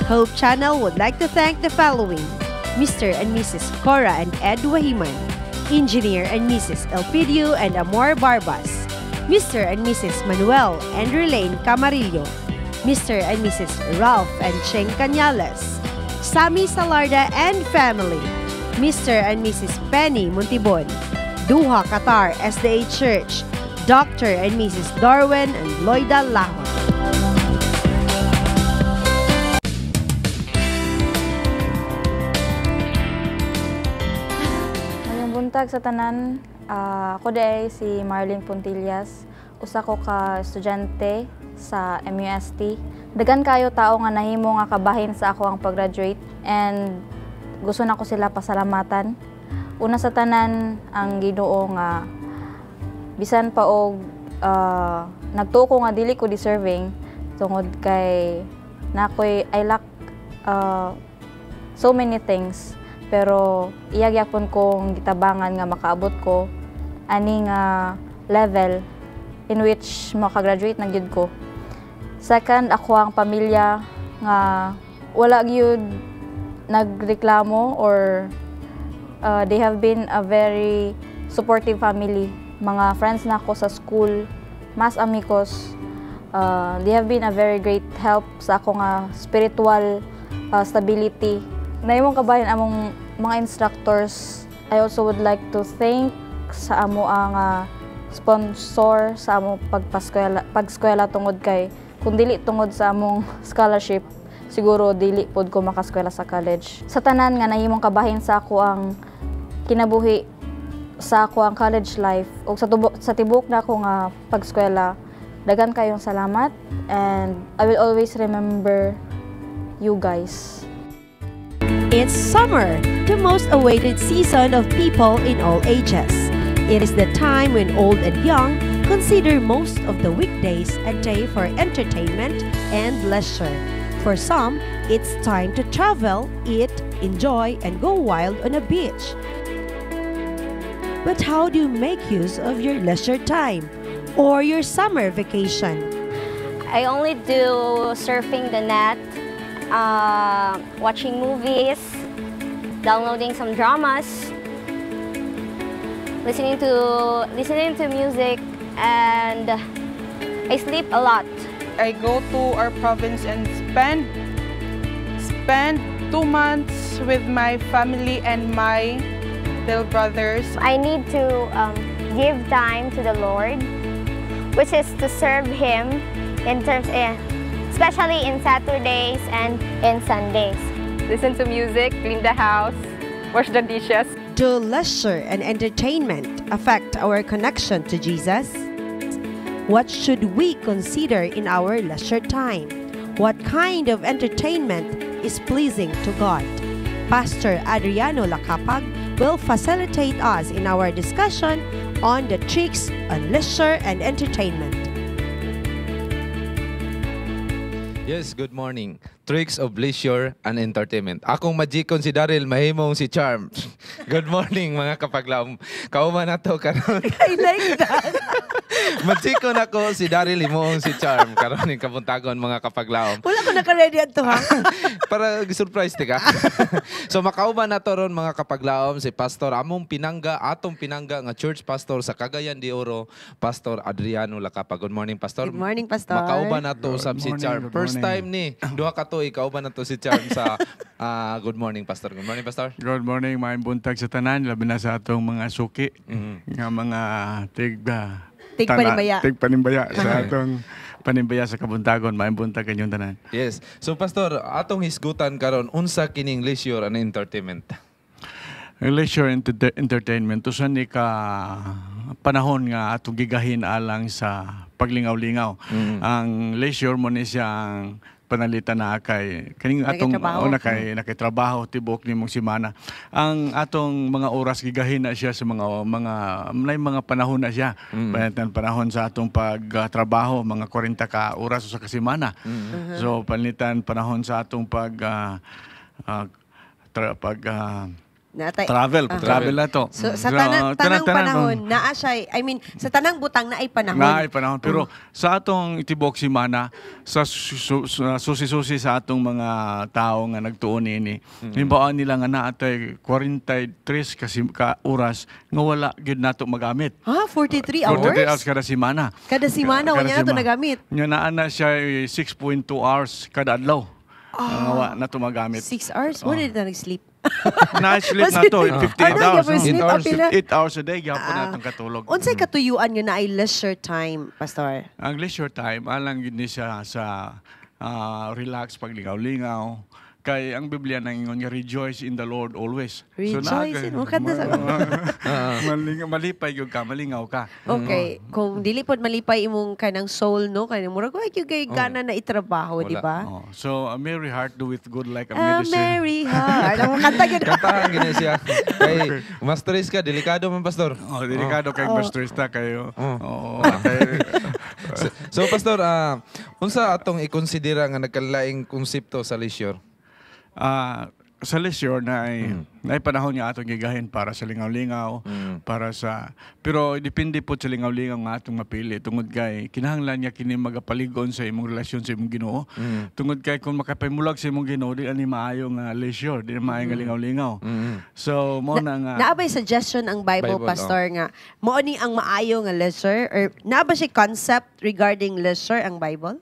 Hope Channel would like to thank the following: Mr. and Mrs. Cora and Ed Wahiman, Engineer and Mrs. Elpidio and Amor Barbas, Mr. and Mrs. Manuel and Relaine Camarillo, Mr. and Mrs. Ralph and Cheng Cañales, Sammy Salarda and family, Mr. and Mrs. Penny Montibon, Doha, Qatar SDA Church, Dr. and Mrs. Darwin and Loida Lahon. Mayong buntag sa tanan. Ako day si Marlene Puntillas, usa ko ka estudyante sa MUST. Daghan kayo tao nga nahimo nga kabahin sa ako ang pag-graduate and gusto nako sila pasalamatan. Una sa tanan ang Ginoo nga bisan pa og nagtuo ko nga dili ko deserving tungod kay nakoy I lack so many things. Pero iya gyapon kong gitabangan nga makaabot ko ani nga level in which makagraduate na gyud ko. Second, ako ang pamilya nga wala gyud nagreklamo or they have been a very supportive family. Mga friends na ako sa school, mas amigos, they have been a very great help sa ako nga spiritual stability. Nahimong kabahin among mga instructors. I also would like to thank sa amo ang sponsor sa among pag-eskwela tungod kay kung dili tungod sa among scholarship siguro dili pod ko makaskwela sa college. Sa tanan nga nahimong kabahin sa ako ang kinabuhi sa ako ang college life ug sa tibok na ako nga pag-eskwela, daghan kayong salamat and I will always remember you guys. It's summer, the most awaited season of people in all ages. It is the time when old and young consider most of the weekdays a day for entertainment and leisure. For some, it's time to travel, eat, enjoy, and go wild on a beach. But how do you make use of your leisure time or your summer vacation? I only do surfing the net, watching movies, Downloading some dramas, listening to music, and I sleep a lot. I go to our province and spend 2 months with my family and my little brothers. I need to give time to the Lord, which is to serve Him in terms, especially in Saturdays and in Sundays. Listen to music, clean the house, wash the dishes. Do leisure and entertainment affect our connection to Jesus? What should we consider in our leisure time? What kind of entertainment is pleasing to God? Pastor Adriano Lacapag will facilitate us in our discussion on the tricks on leisure and entertainment. Yes, good morning. Tricks of leisure and entertainment. Akong magikon si Daryl, mahimong si Charm. Good morning, mga kapaglaom. Kauban na to karon. I like that. Magikon ako si Daryl, himuong si Charm. Karon ning kabuntagon, mga kapaglaom. Wala ko naka-ready ato, ha. Para surprise ti ka. So makauban na to ron, mga kapaglaom, si Pastor among pinangga, atong pinangga nga church pastor sa Cagayan de Oro, Pastor Adriano Lacapa. Good morning, Pastor. Good morning, Pastor. Makauban na to usab si Morning, Charm. Good First morning. Time ni duha ka tuig kauban na to si Charm sa Good Morning, Pastor. Good morning, Pastor. Good morning, maayong buntag sa tanan, labi na sa atong mga suki, nga mga tig Tig panimbaya. Tig panimbaya sa atong panimbaya sa kabuntagon, maayong buntag kanyong tanan. Yes. So Pastor, atong hisgutan karon, unsa kining leisure and entertainment? Ang leisure and entertainment, usa ni ka panahon nga atong gigahin alang sa paglingaw-lingaw. Ang leisure mo ni siyang panalitan na kay kaning atong Nagtrabaho. una kay nakitrabaho tibok nimong semana. Ang atong mga oras gigahin na siya sa mga may mga panahon na siya. Panalitan panahon sa atong pagtrabaho, mga 40 ka oras sa kasemana. So panalitan panahon sa atong pag travel, travel na to. So sa tanang, tanang panahon, naa siya, I mean, sa tanang butang naay panahon. Naay panahon. Pero sa atong tibok simana, sa susi-susi sa atong mga tao nga nagtuon niini, mm nila nga naa tay 43 kasi ka oras nga wala gyud nato magamit. Ha, 43 hours? 43 hours kada semana. Kada semana, wala Kada na to semana. nagamit. Nga naa na siya 6.2 hours kada adlaw. Nga wa na to magamit. 6 hours? Wala na nag-sleep. Na-sleep na to, 58 Ano, hours. gyapon sleep, apil na. 8 hours a day, gyapon natong katulog. Unsay katuyuan nga naay leisure time, Pastor? Ang leisure time, alang gyud ni siya sa relax, paglingaw-lingaw. Kay ang Biblia nang ingon nga rejoice in the Lord always. Rejoice in- mo kanta sa- Malipay gyud ka, malingaw ka. Okay, kung dili pod malipay imong kanang soul, no, kanang murag ay gyud kay gana na itrabaho, di ba? Oh. So a merry heart doeth good like a A medicine. merry heart. Ang kanta gyud. Kantahan gini siya. Kay masteris ka, delikado man, Pastor. Oh, delikado kay Oh. masterista kayo. Oo. So Pastor, unsa atong ikonsidera nga nagkalaing konsepto sa leisure? Sa leisure na ay, na panahon nga atong gigahin para sa lingaw-lingaw, para sa, pero depende po sa lingaw-lingaw nga atong mapili tungod kay kinahanglan nga kini magapaligon sa imong relasyon sa imong Ginoo. Tungod kay kung makapahimulag sa imong Ginoo, di ani maayo nga leisure, di maayo nga lingaw-lingaw. So mo na nga Naa ba'y suggestion ang Bible, Bible, Pastor, nga mao ni ang maayo nga leisure or naa ba siya concept regarding leisure ang Bible?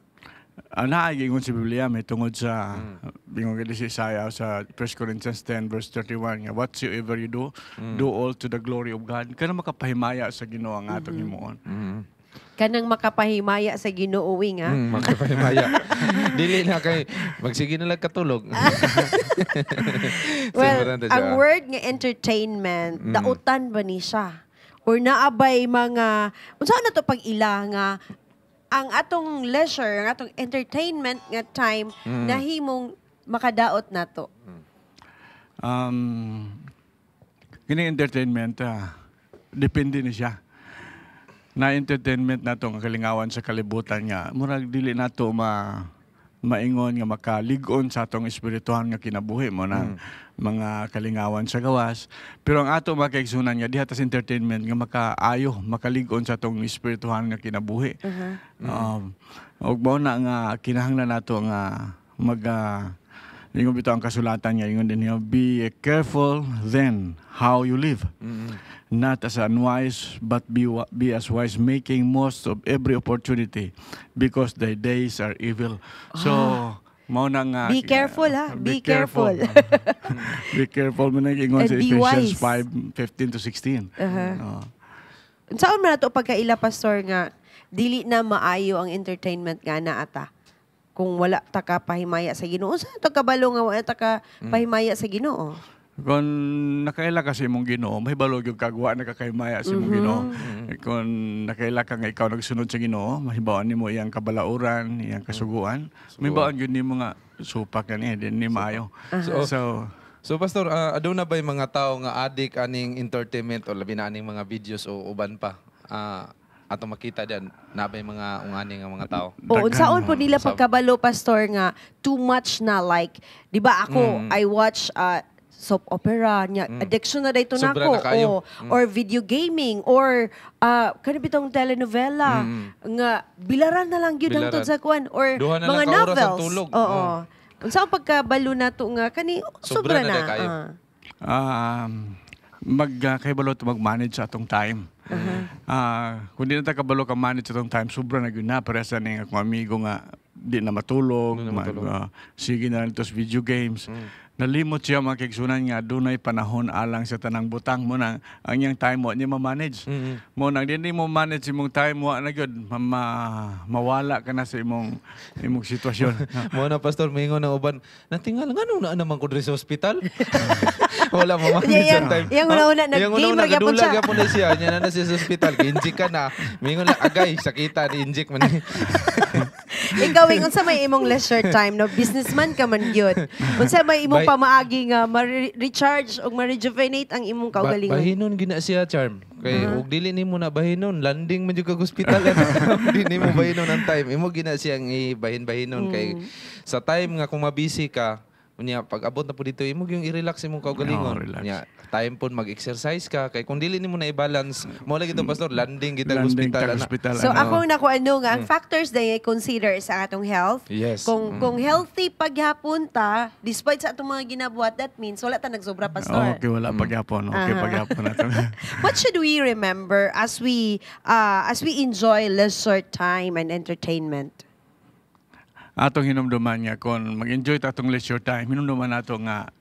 Naa gingon sa Biblia may tungod sa bingon gid si Isaiah sa 1 Corinthians 10 verse 31 nga whatsoever you do, do all to the glory of God. Kana makapahimaya sa Ginoo ang atong himuon. Kanang makapahimaya sa Ginoo nga. Makapahimaya. Dili na kay magsige na lang katulog. Well, Importante siya. ang word nga entertainment, dautan ba ni siya? Or naabay mga unsa na to pag ila nga ang atong leisure, ang atong entertainment nga time nahimong makadaot nato? Kini entertainment, depende ni siya. Na entertainment nato nga kalingawan sa kalibutan nga murag dili nato maingon nga makalig-on sa atong espirituhan nga kinabuhi mo na mga kalingawan sa gawas, pero ang ato makaigsunan nga diha ta sa entertainment nga makaayo, makalig-on sa atong espirituhan nga kinabuhi. Ug mao na nga kinahanglan nato nga mag Ingon bitaw ang kasulatan nga ingon din niya, "Be careful then how you live. Not as unwise, but be as wise, making most of every opportunity, because the days are evil." So, mao na nga Be careful, ha? Be careful. Be careful mo na ingon And sa be Ephesians wise. 5:15 to 16. Oh. Saan man nato pagkaila, Pastor, nga dili na maayo ang entertainment nga naa ata kung wala ta ka pahimaya sa Ginoo? Sa to kabalo nga wala ta ka pahimaya sa Ginoo? Kung nakaila ka sa imong Ginoo, mahibalo gyud kag wa nakakahimaya sa imong Ginoo. Kung nakaila ka nga ikaw nagsunod sa Ginoo, mahibawan nimo iyang kabalauran, iyang kasuguan. Mahibawan gyud nimo nga supak kani, di ni maayo. So, So Pastor, aduna ba yung mga tao nga addict aning entertainment o labi na aning mga videos o uban pa? Ato makita diyan na ba yung mga ungani nga mga tao? O unsaon po nila pagkabalo, Pastor, nga too much na, like, di ba ako, I watch soap opera nya, addiction na dayto Sobra nako na kayo. O, or video gaming or kani bitong telenovela nga bilaran na lang gyud ang Bilaran. sa kuan or Duha na mga lang ka oras ang novels. tulog. Oo. Oh. Unsa ang pagkabalo nato nga kani Sobra sobra na na? day kayo. Mag kahibalo to mag-manage sa atong time. Kung di na ta kabalo ka manage sa atong time, sobra na gyud na. Parehas na ning akong amigo nga di na matulog, Di na matulog. Sige na lang ito sa video games. Nalimot siya, mga kaigsunan, nga dunay panahon alang sa tanang butang mo nang ang iyang time mo niya ma-manage. Mo nang di mo manage imong time, wa na gyud mawala ka na sa imong sitwasyon. Mo na, Pastor, moingon ng uban, natingal nga na naman ko diri sa ospital. Wala mo manage Iyang- ang time. iyang una-una, Iyang nag-game una-una, ra gyapon gadula siya. gyapon na siya. Nya na na siya sa ospital. Gi-inject ka na. Moingon lang, agay, sakita, ni-inject man. Ikaw, Wing, unsa may imong leisure time, no? Businessman ka man gyud. Unsa may imong pamaagi nga ma-recharge o ma-rejuvenate ang imong kaugalingon? Bahinon gina siya, Charm. Kay ug dili nimo na bahinon, landing man jud kag ospital. Di nimo bahinon ang time. Imo gina siyang ibahin-bahinon kay sa time nga kung mabisi ka, unya pag abot na po dito imo yung i-relax imong kaugalingon. Oo, relax. Unya time pud mag-exercise ka kay kung dili nimo na i-balance, mo lagi to, Pastor, landing kita Landing ospital. tag Ana. ospital. So ano. ako na ano nga ang factors na i-consider sa atong health. Kung healthy paghapon ta despite sa atong mga ginabuhat, that means wala ta nagsobra, Pastor. Okay, wala pagyapon. Okay, pagyapon nato. What should we remember as we enjoy leisure time and entertainment? Atong hinumduman nga kung mag-enjoy ta atong leisure time, hinumduman nato nga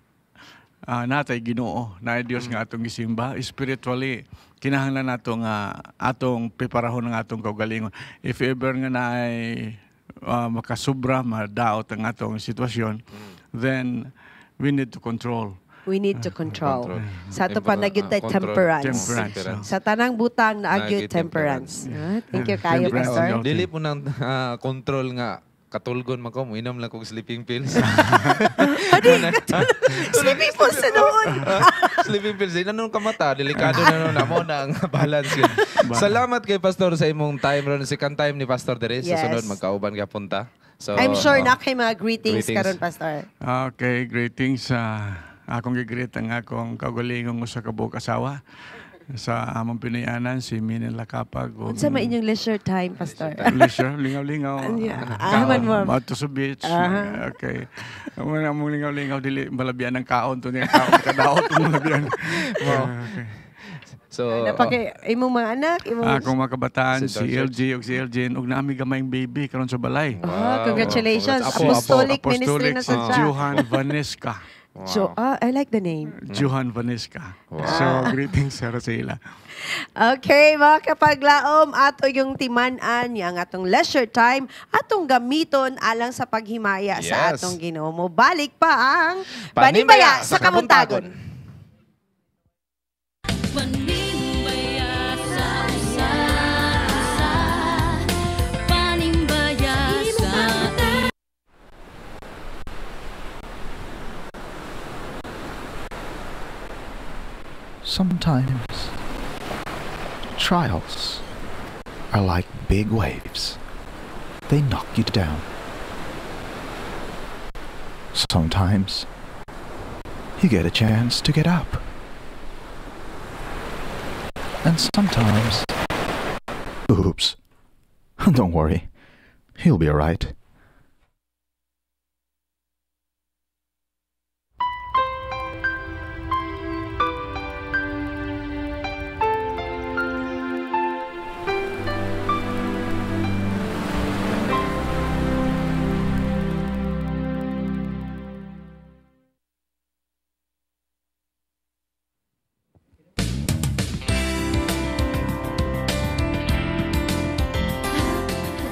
natay Ginoo, naay Dios nga atong gisimba spiritually. Kinahanglan nato nga atong preparahon ang atong kaugalingon. If ever nga naay makasubra, madaot ang atong sitwasyon, then we need to control. We need to control. Control. Sa ato pa nagyud tay Control. temperance. Temperance. Sa tanang butang naagyud Nagyud temperance. temperance. Ah, thank you kayo, Temperance. Pastor. Okay. Dili po nang control nga katulgon man ko, moinom lang kog sleeping pills. Sleeping pills sa noon. Sleeping pills. Ina nung kamata, delikado na nun. Amo na ang balance yun. Salamat kay Pastor sa imong time ron. Second time ni Pastor dere. Sa sunod, magkauban ka punta. So, I'm sure oh, na kay mga greetings, Greetings. karon, Pastor. Okay, greetings sa akong gi-greet ang akong kaugalingong usa ka buok asawa sa among Pinayanan, si Minel Lakapag ug Unsa may inyong leisure time, Pastor? Leisure, lingaw-lingaw. Ah, man mo. Mato sa beach. Okay. Ang among lingaw-lingaw dili malabian ng kaon to niya kaon kadaot mo malabian. Okay. So, Napaki imong mga anak, imong Akong mga kabataan Si si Don LG ug si LJ ug naami gamayng baby karon sa balay. Ah, congratulations. Apo, apo. Apostolic ministry Apostolic na si sa siya. Johan Vanesca. So, I like the name. Johan Vanesca. So, greetings sir sa ila. Okay, mga kapaglaom, ato yung timan-an yang atong leisure time, atong gamiton alang sa paghimaya sa atong Ginoo. Balik pa ang Panimbaya Panimbaya sa Kabuntagon. Panimbaya sa usa, panimbaya sa Sometimes trials are like big waves. They knock you down. Sometimes you get a chance to get up. And sometimes, oops, don't worry, you'll be alright.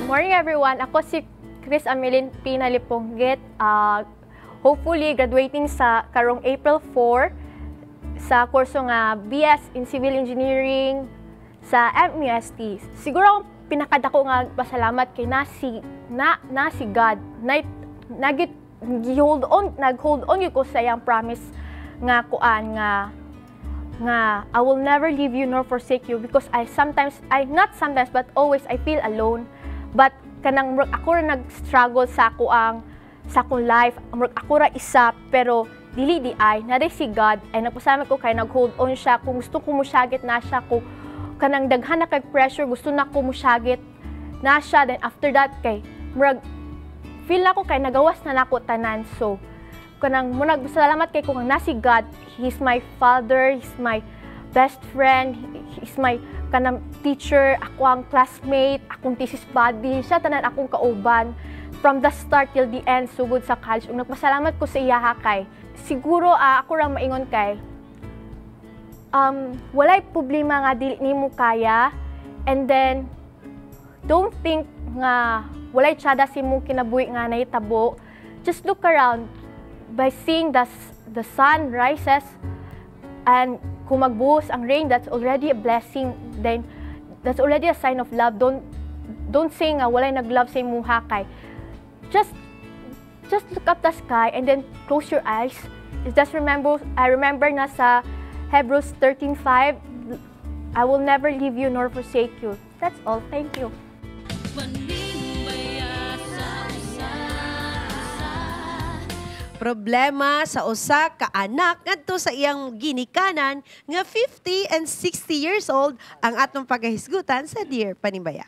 Morning everyone. Ako si Chris Amelin Pinaliponggit. Hopefully graduating sa karong April 4 sa kurso nga BS in Civil Engineering sa MUST. Siguro ang pinakadako nga pasalamat kay na si God. Nag-hold on ko sa iyang promise nga kuan nga I will never leave you nor forsake you, because I not sometimes but always I feel alone. But kanang ako ra nag-struggle sa ako ang sa akong life, ako ra isa, pero dili di ay na si God. Ay nagpasalamat ko kay nag-hold on siya. Kung gusto ko musyagit na siya, ko kanang daghan na kay pressure, gusto na ko musyagit na siya. Then after that kay murag feel na ko kay nagawas na nako tanan. So kanang murag salamat kay kung na si God. He's my father, he's my best friend, he's my kanang teacher, ako ang classmate, akong thesis buddy, siya tanan akong kauban from the start till the end sugod sa college. Ug nagpasalamat ko sa iya kay siguro ako ra maingon kay walay problema nga dili nimo kaya, and then don't think nga walay tsada sa imong kinabuhi nga nahitabo. Just look around by seeing the sun rises and kung magbuhos ang rain, that's already a blessing. Then that's already a sign of love. Don't say nga walay nag-love sa imuha kay just look up the sky and then close your eyes. Just remember, I remember na sa Hebrews 13:5, I will never leave you nor forsake you. That's all. Thank you. Problema sa usa ka anak ngadto sa iyang ginikanan nga 50 and 60 years old ang atong pagahisgutan sa Dear Panimbaya.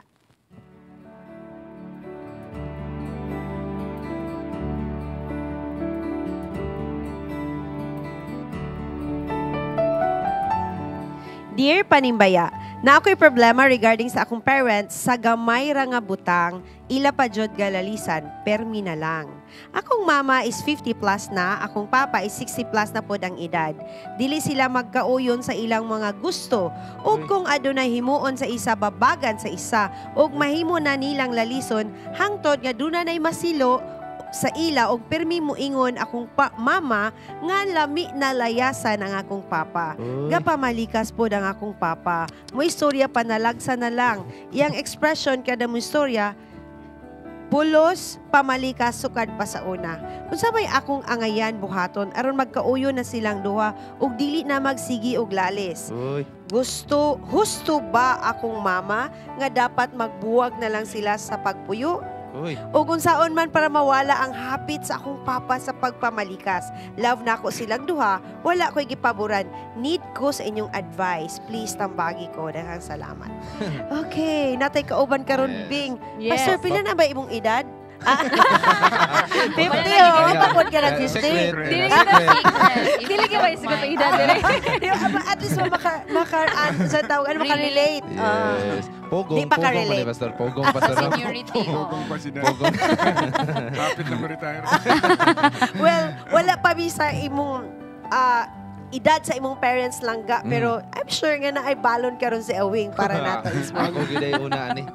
Dear Panimbaya, na ako'y problema regarding sa akong parents sa gamay ra nga butang, ila pa jud galalisan, permi na lang. Akong mama is 50 plus na, akong papa is 60 plus na pod ang edad. Dili sila magkauyon sa ilang mga gusto, ug kung adunay himuon sa isa, babagan sa isa, ug mahimo na nilang lalison, hangtod nga duna nay masilo sa ila og pirmi muingon akong mama nga lami na layasan ang akong papa. Gapamalikas pod ang akong papa. Mo istorya panalagsa na lang. Iyang expression kada mo istorya, pulos pamalikas sukad pa sa una. Unsa may akong angayan buhaton aron magkauyo na silang duha ug dili na magsigi og lalis. Uy. Gusto husto ba akong mama nga dapat magbuwag na lang sila sa pagpuyo? Uy. O kung saon man para mawala ang hapit sa akong papa sa pagpamalikas. Love na ako silang duha, wala ko'y gipaboran. Need ko sa inyong advice. Please, tambagi ko. Daghang salamat. Okay, natay kauban karon, Yes. Bing. Yes. Pastor, pila na ba imong edad? 50, oh. Tapod ka na 50. Dili Dili ka ba isugot ang edad dire? At least sa tawag, ano, makarelate. Yes. Pogong, Di pa pogong man ka-relate. ni Pastor. Pogong, Pastor. Seniority. Pogong pa si Dad. Pogong. Lapit na ma-retire. Well, wala pa bisa imong edad sa imong parents lang ga, pero I'm sure nga na ay balon karon si Awing para nato ismo. Ako giday una ani.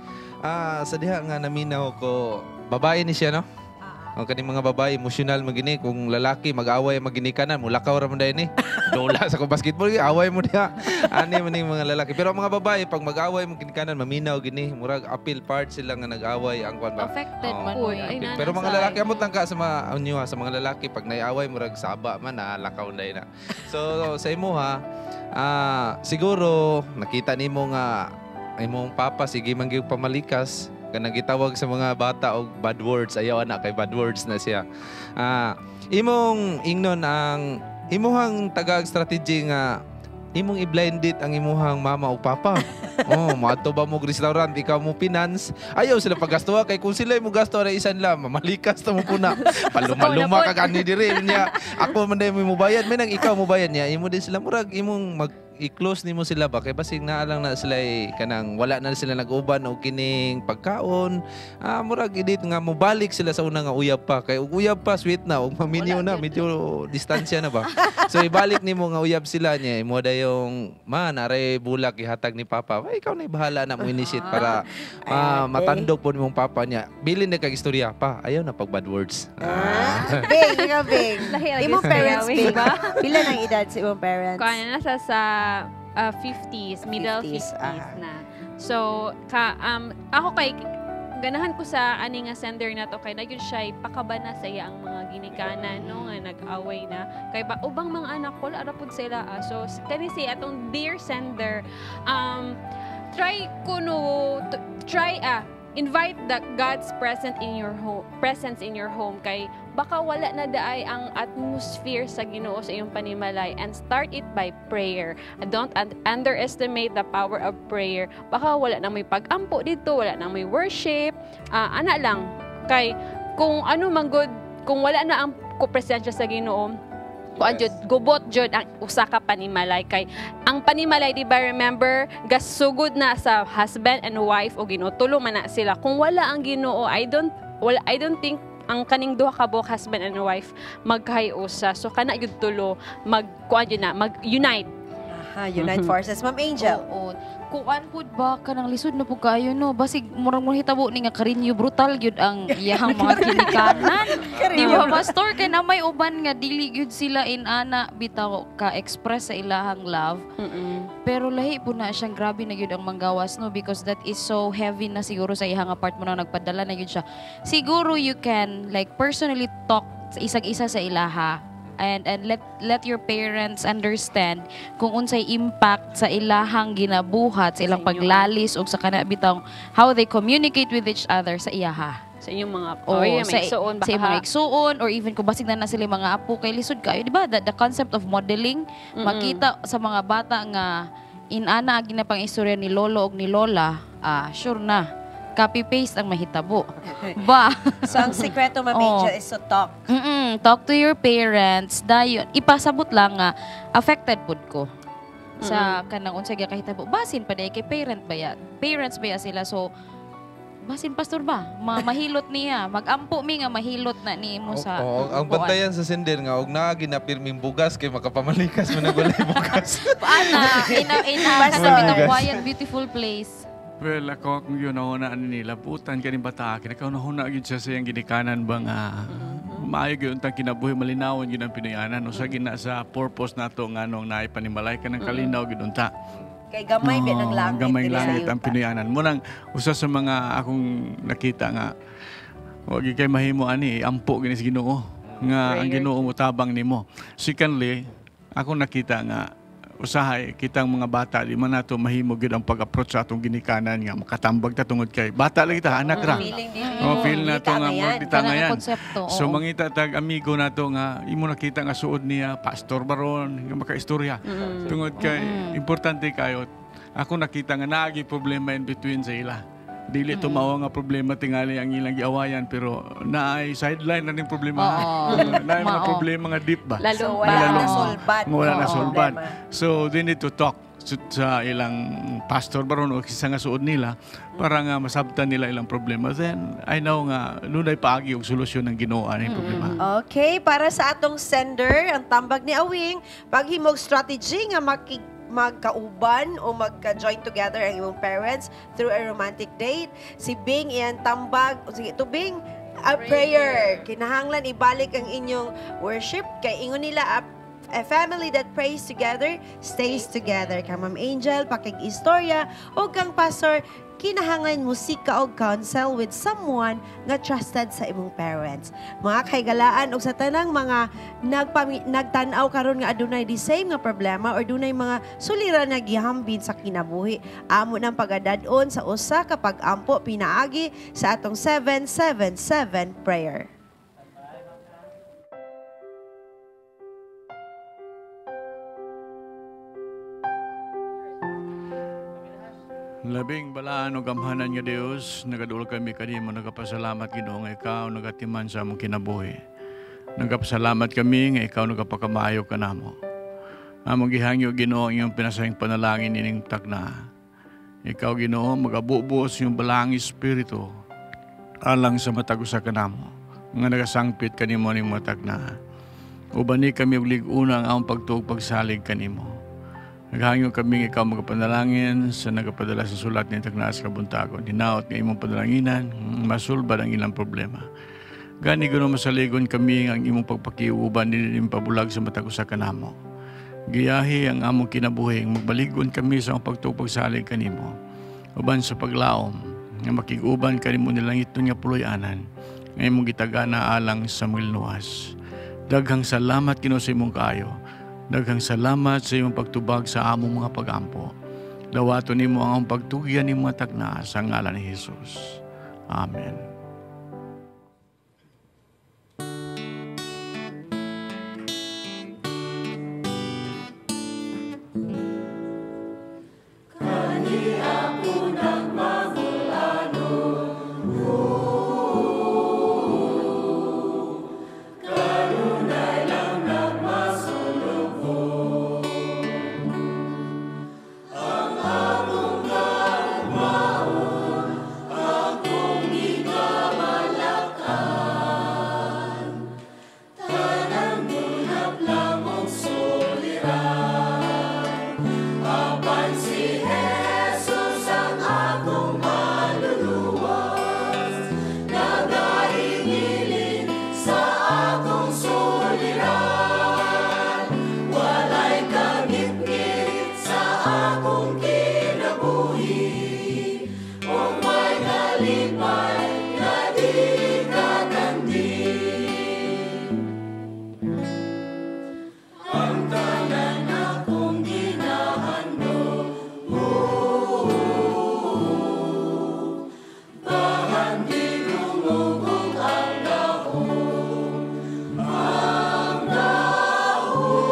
Sa diha nga naminaw ko, babae ni siya, no? Ang kaning mga babae, emosyonal magini. Kung lalaki, mag-away maginikanan, mulakaw ra man dahil ni. Dola sa kong basketball, away mo diha. Ani man ning mga lalaki. Pero ang mga babae, pag mag-away maginikanan, maminaw gini. Murag appeal part sila nga nag-away ang kwan ba. Affected Oo. man Appeal. ay Pero mga lalaki, amot lang ka sa mga anyo, sa mga lalaki, pag naiaway, murag saba man, lakaw na na. So, sa imo ha, siguro, nakita nimo nga, imong papa, sige man gyud pamalikas, kanang gitawag sa mga bata og bad words, ayaw ana kay bad words na siya. Imong ingnon ang imuhang tagag strategy nga imong i-blind date ang imuhang mama o papa. Oh, moadto ba mo restaurant, ikaw mo finance. Ayaw sila paggasto kay kung sila mo gasto na isan lang, mamalikas ta mo puna. Paluma-luma ka kani diri niya. Ako man day mo bayad, may nang ikaw mo bayad niya. Imo din sila murag imong mag i-close nimo sila ba kay basig naa lang na sila eh, kanang wala na sila nag-uban og kining pagkaon. Murag edit nga mobalik sila sa una nga uyab pa kay og uyab pa sweet na og maminyo na medyo distansya na ba. So ibalik nimo nga uyab sila niya imo dayong man aray bulak ihatag ni papa. Ay, ikaw na bahala na mo initiate para matandog po nimong papa niya. Bilin na kag istorya pa. Ayaw na pag bad words. Bing, ikaw, Bing. Lahi lagi Imong sa parents, Bing. Bing. Pila nang edad sa imong parents? Kuan na nasa sa 50s, middle 50s, 50s, na. So ka ako kay ganahan ko sa ani nga sender na to kay nagyud siya pakaba na sa iya ang mga ginikanan no nga nag-away na kay ba ubang mga anak ko ara pud sila ah. So kani si atong dear sender, try kuno try invite the God's presence in your home, presence in your home kay baka wala na daay ang atmosphere sa Ginoo sa iyong panimalay, and start it by prayer. Don't underestimate the power of prayer. Baka wala na may pag-ampo dito, wala na may worship. Ana lang kay kung ano man good kung wala na ang presensya sa Ginoo, kuan jud, gubot jud ang usa ka panimalay kay ang panimalay, di ba, remember, gasugod na sa husband and wife o Ginoo, tulo man na sila. Kung wala ang Ginoo, I don't think ang kaning duha ka buok husband and wife magkahiusa. So kana gyud tulo mag kuan jud na mag unite. Aha, unite forces. Ma'am Angel. Oo. Kuan pud ba kanang lisod na pud kaayo no, basig murag mo hitabo ni nga karinyo brutal gyud ang iyahang mga ginikanan. Di ba, pastor, kay na may uban nga dili gyud sila inana bitaw ka express sa ilahang love. Pero lahi po na siyang grabe na gyud ang manggawas no, because that is so heavy na siguro sa iyang part mo na nagpadala na gyud siya. Siguro you can like personally talk sa isang isa sa ilaha and let your parents understand kung unsay impact sa ilahang ginabuhat sa ilang paglalis ug sa kana bitawng how they communicate with each other sa iyaha. Sa inyong mga Oo, oh, yeah, sa, may igsuon, sa baka imong igsuon or even kung basig na na sila mga apo kay lisod kayo, di ba? The concept of modeling, makita sa mga bata nga inana ang ginapang istorya ni lolo og ni lola, sure na copy paste ang mahitabo. Ba? So ang sikreto, Ma'am Oo. Angel, is to talk. Talk to your parents. Dayon ipasabot lang nga affected pud ko sa kanang unsay gakahitabo. Basin pa day kay parent ba ya? Parents ba ya sila, so basin pastor ba? Mahilot niya. Magampo mi nga mahilot na nimo sa Oo, ang kuan. bantayan sa sender nga og naa ginapirming bugas kay makapamalikas man nag walay bugas. Paana ina Pastor. kanang bitang quiet beautiful place. Well, ako kung yun nahuna ani nila, putan ka ni bata akin. Ikaw nahuna gyud siya sa iyang ginikanan ba nga maayo gyud untang kinabuhi, malinawon gyud ang Pinoyanan. Usa gina sa purpose nato nga nung naay panimalay ka ng kalinaw gyud unta. Kay gamay ba ng Oo, langit. Gamay diri sa langit ang yuta. Pinoyanan. Munang usa sa mga akong nakita nga wa gyud kay mahimo ani, ampo gini sa Ginoo nga ang Prayer. Ginoo motabang nimo. Secondly, akong nakita nga usahay kitang mga bata di man nato mahimo gyud ang pag-approach sa atong ginikanan nga makatambag ta tungod kay bata lagi ta, anak ra. Feeling din. Oh, feel na to nga Di murag tangayan. di tangayan. Kanang konsepto, So oo. mangita tag amigo nato nga imo nakita nga suod niya pastor baron nga makaistorya. Tungod kay importante kayo ako nakita nga naagi problema in between sa ila. Dili tumawa nga problema tingali ang ilang giawayan pero naay sideline na ning problema. Oo. Naay mga Mao. problema nga deep ba. Lalo So, wala Lalo. na solban. Wala na Oo. solban. Problema. So they need to talk sa ilang pastor baron o isa nga suod nila para nga masabtan nila ilang problema. Then I know nga dunay paagi og solusyon ng Ginoo ani problema. Okay, para sa atong sender, ang tambag ni Awing, paghimog strategy nga magkauban o magka-join together ang imong parents through a romantic date. Si Bing iyan tambag, sige, to Bing, a prayer. Kinahanglan ibalik ang inyong worship kay ingon nila a family that prays together stays together. Kang Ma'am Angel, pakig-istorya o kang pastor, kinahanglan musika og counsel with someone nga trusted sa imong parents. Mga kahigalaan og sa tanang mga nagtan-aw karon nga adunay the same nga problema or dunay mga suliran nga gihambin sa kinabuhi, amo nang pagadad-on sa usa ka pag-ampo pinaagi sa atong 777 prayer. Labing balaan o gamhanan nga Dios, nagaduol kami kanimo, nagapasalamat Ginoo nga ikaw nagatiman sa among kinabuhi. Nagapasalamat kami nga ikaw nagapakamayo kanamo. Among gihangyo, Ginoo, ang iyong pinasahing panalangin ining takna. Ikaw, Ginoo, magabubo sa iyong balaang espiritu alang sa matag usa kanamo nga nagasangpit kanimo ning mga takna. Ubani kami og lig-una ang among pagtuo ug pagsalig kanimo. Naghangyo kami nga ikaw magapanalangin sa nagapadala sa sulat ni takna sa kabuntagon. Hinaot nga imong panalanginan, masulbad ang ilang problema. Gani, Ginoo, masaligon kami ang imong pagpakiuban dili pabulag sa matag usa kanamo. Giyahi ang among kinabuhi, magbaligon kami sa among pagtuo pagsalig kanimo. Uban sa paglaom nga makig-uban kanimo nilangiton nga puloy-anan nga imong gitagana alang sa mga luwas. Daghang salamat, Ginoo, sa imong kaayo. Daghang salamat sa imong pagtubag sa among mga pagampo. Dawaton nimo ang among pagtugyan ning mga takna sa ngalan ni Jesus. Amen. Kani ako nagmamulano, kanunay lang nagmasulubong. Ang akong kaugmaon, akong gikamalakan, tanang munap lang og suliran. Apan si Jesus ang akong manluluwas, nagaingilin sa akong suliran. Walay kangitngit sa akong kinabuhi, ug may kalipay nga di katandi. Ang tanan akong ginahandom, bahan gidungog og ang gahom, ang gahom.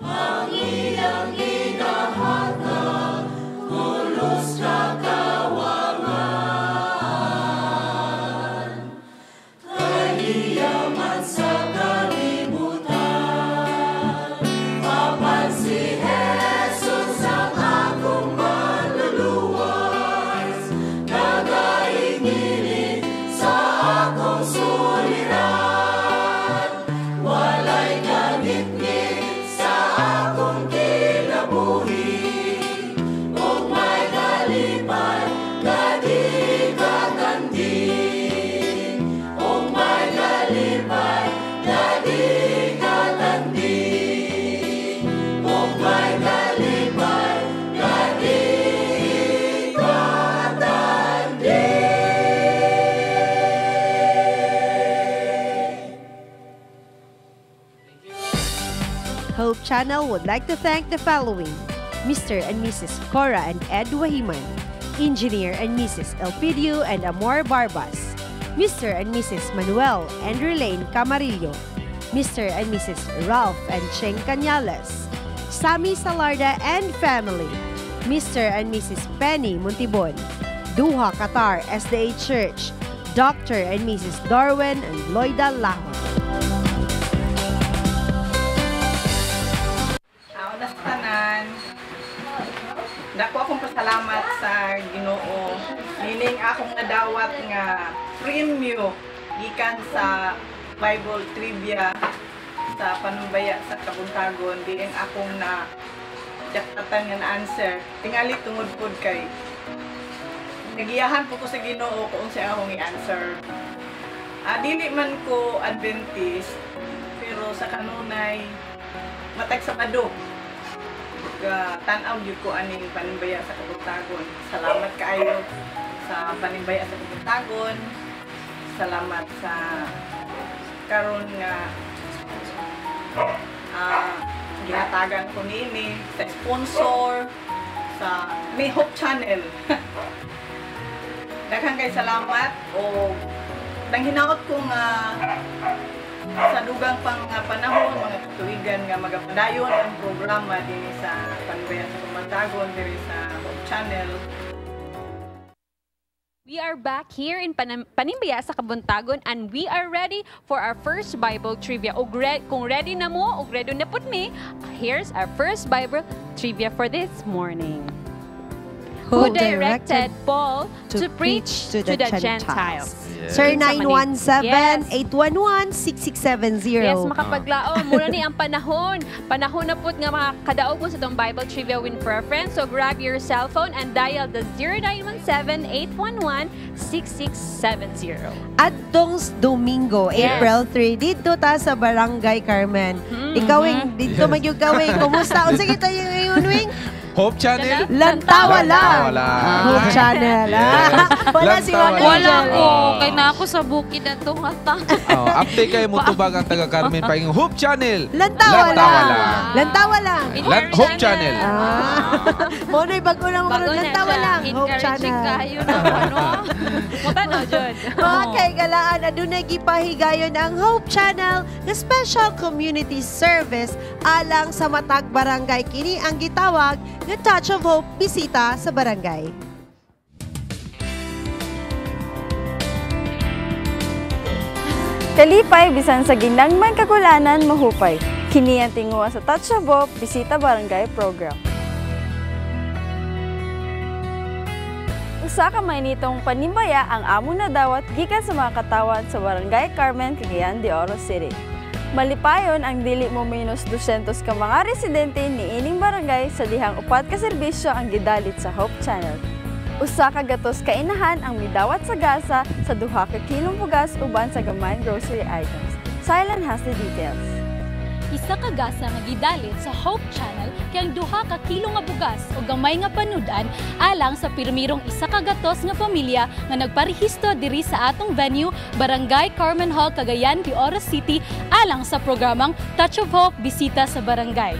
Ang iyang ginahatag, pulos kakawangan, kay man sa kalibutan. Apan si Jesus ang akong manluluwas, nagaingilin sa akong suliran. Walay kangitngit sa akong kinabuhi, ug may kalipay nga di katandi. Ug may kalipay nga di katandi. Ug may kalipay nga di katandi. Hope Channel would like to thank the following: Mr. and Mrs. Cora and Ed Wahiman, Engineer and Mrs. Elpidio and Amor Barbas, Mr. and Mrs. Manuel and Relaine Camarillo, Mr. and Mrs. Ralph and Cheng Cañales, Sammy Salarda and family, Mr. and Mrs. Penny Montibon, Doha, Qatar SDA Church, Dr. and Mrs. Darwin and Loida Lahon. Una sa tanan, dako akong pasalamat sa Ginoo. Nining akong nadawat nga premyo gikan sa Bible Trivia sa Panumbaya sa Kabuntagon, diin akong na jakatan nga na-answer. Tingali tungod pod kay nagiyahan po ko sa Ginoo kung unsa akong i-answer. Dili man ko Adventist, pero sa kanunay matag Sabado tan-aw gyud ko aning Panimbaya sa Kabuntagon. Salamat kaayo sa Panimbaya sa Kabuntagon. Salamat sa karon nga ginatagan ko niini, sa sponsor, sa May Hope Channel. Daghang kay salamat o nang hinaot ko nga sa dugang pang panahon, mga katuigan nga magapadayon ang programa dinhi sa Panimbaya sa Kabuntagon, diri sa Hope Channel. We We are back here in Panimbaya sa Kabuntagon and we are ready for our first Bible trivia. Og kung ready na mo, og ready na pud mi, here's our first Bible trivia for this morning. Who directed Paul to preach to the Gentiles? Yes. Sir, 917-811-6670. Yes, makapaglaom. Muna ni ang panahon. Panahon na pud nga makakadaog mo sa itong Bible Trivia Win for a Friend. So grab your cell phone and dial the 0917-811-6670. Adtong Domingo, Yes. April 3, dito ta sa Barangay Carmen. Ikaw, Wing, dito Yes. man yung kawing. Kumusta? Unsa kita yung ngayon, Wing? Hope Channel? Lantawa lang. Lantawa lang. Hope Channel. Yes. Wala si Lantawa Wala. lang. Wala ko. Oh. Kay na ako sa bukid na itong ata. Oh, update kayo mo tubag ang taga Carmen paingon Hope Channel. Lantawa Lantawa lang. lang. Lantawa lang. Hope Channel. Mo na'y bago na mga Bago na Lantawa siya. lang. Hope Encouraging Channel. kayo na ano. Mutano, Jud. Mga kaigalaan, adunay gipahigayon ang Hope Channel nga special community service alang sa matag barangay. Kini ang gitawag nga Touch of Hope bisita sa barangay. Kalipay bisan sa ginagmay kagulanan mahupay. Kini ang tinguha sa Touch of Hope Bisita Barangay Program. Usa ka mainitong panimbaya ang among nadawat gikan sa mga katawan sa Barangay Carmen, Cagayan de Oro City. Malipayon ang dili mo minus 200 ka mga residente niining barangay sa dihang upat ka serbisyo ang gidalit sa Hope Channel. Usa ka gatos ka inahan ang midawat sa gasa sa 2 ka kilong bugas uban sa gamay grocery items. Silent has the details. Isa ka gasa nga gidalit sa Hope Channel kay ang 2 ka kilo nga bugas o gamay nga panudan alang sa pirmirong 100 nga pamilya nga nagparehistro diri sa atong venue Barangay Carmen Hall, Cagayan de Oro City alang sa programang Touch of Hope Bisita sa Barangay.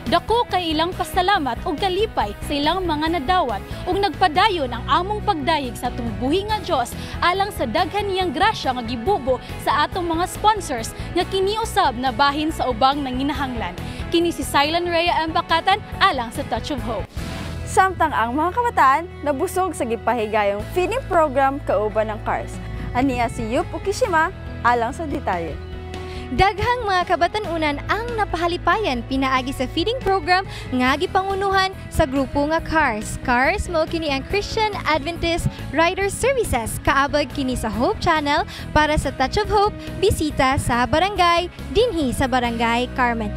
Dako kay ilang pasalamat ug kalipay sa ilang mga nadawat ug nagpadayon ang among pagdayeg sa atong buhi nga Dios alang sa daghan niyang grasya nga gibubo sa atong mga sponsors nga kiniusab na bahin sa ubang nanginahanglan. Kini si Silent Rhea M. Bakatan alang sa Touch of Hope. Samtang ang mga kabataan nabusog sa gipahigayong feeding program kauban ng CARS. Aniya si Yup Ukishima alang sa detalye. Daghang mga kabatanunan ang napahalipayan pinaagi sa feeding program nga gipangunuhan sa grupo nga CARS. CARS mao kini ang Christian Adventist Rider Services. Kaabag kini sa Hope Channel para sa Touch of Hope bisita sa barangay dinhi sa Barangay Carmen.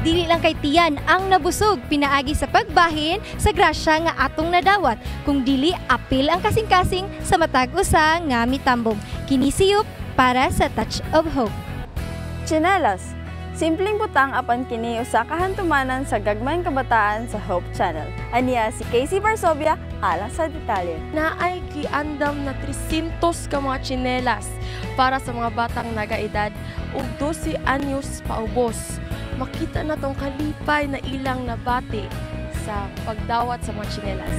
Dili lang kay tiyan ang nabusog pinaagi sa pagbahin sa grasya nga atong nadawat kung dili apil ang kasing-kasing sa matag usa nga mitambong. Kini siyup para sa Touch of Hope. Tsinelas. Simpleng butang apan kini usa ka hantumanan sa gagmayng kabataan sa Hope Channel. Aniya si Casey Varsobia alang sa detalye. Naay giandam na 300 ka mga tsinelas para sa mga batang nagaedad og 12 anyos paubos. Makita na tong kalipay na ilang nabati sa pagdawat sa mga tsinelas.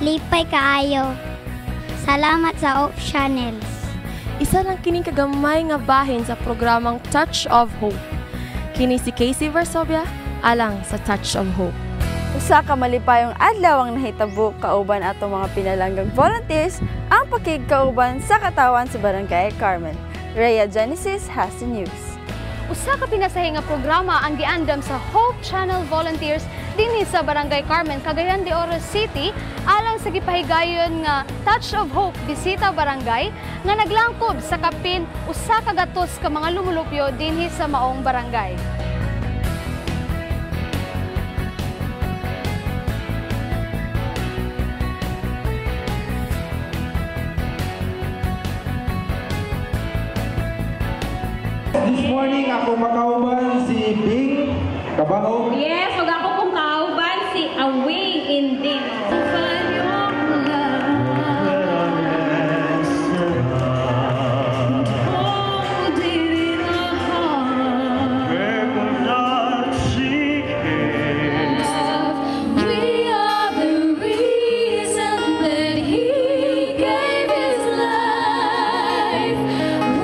Lipay kaayo. Salamat sa Hope Channels. Isa lang kining kagamay nga bahin sa programang Touch of Hope. Kini si Casey Varsobia alang sa Touch of Hope. Usa ka malipayong adlaw ang nahitabo kauban atong mga pinalanggang volunteers ang pakigkauban sa katawan sa Barangay Carmen. Rhea Genesis has the news. Usa ka pinasahi nga programa ang giandam sa Hope Channel Volunteers dinhi sa Barangay Carmen, Cagayan de Oro City alang sa gipahigayon nga Touch of Hope Bisita Barangay nga naglangkob sa kapin 100 ka mga lumulupyo dinhi sa maong barangay. This morning, ako makauban si Bing Kabaho. Yes, ug ako pong kauban si Awing Indino. We are the reason that He gave His life.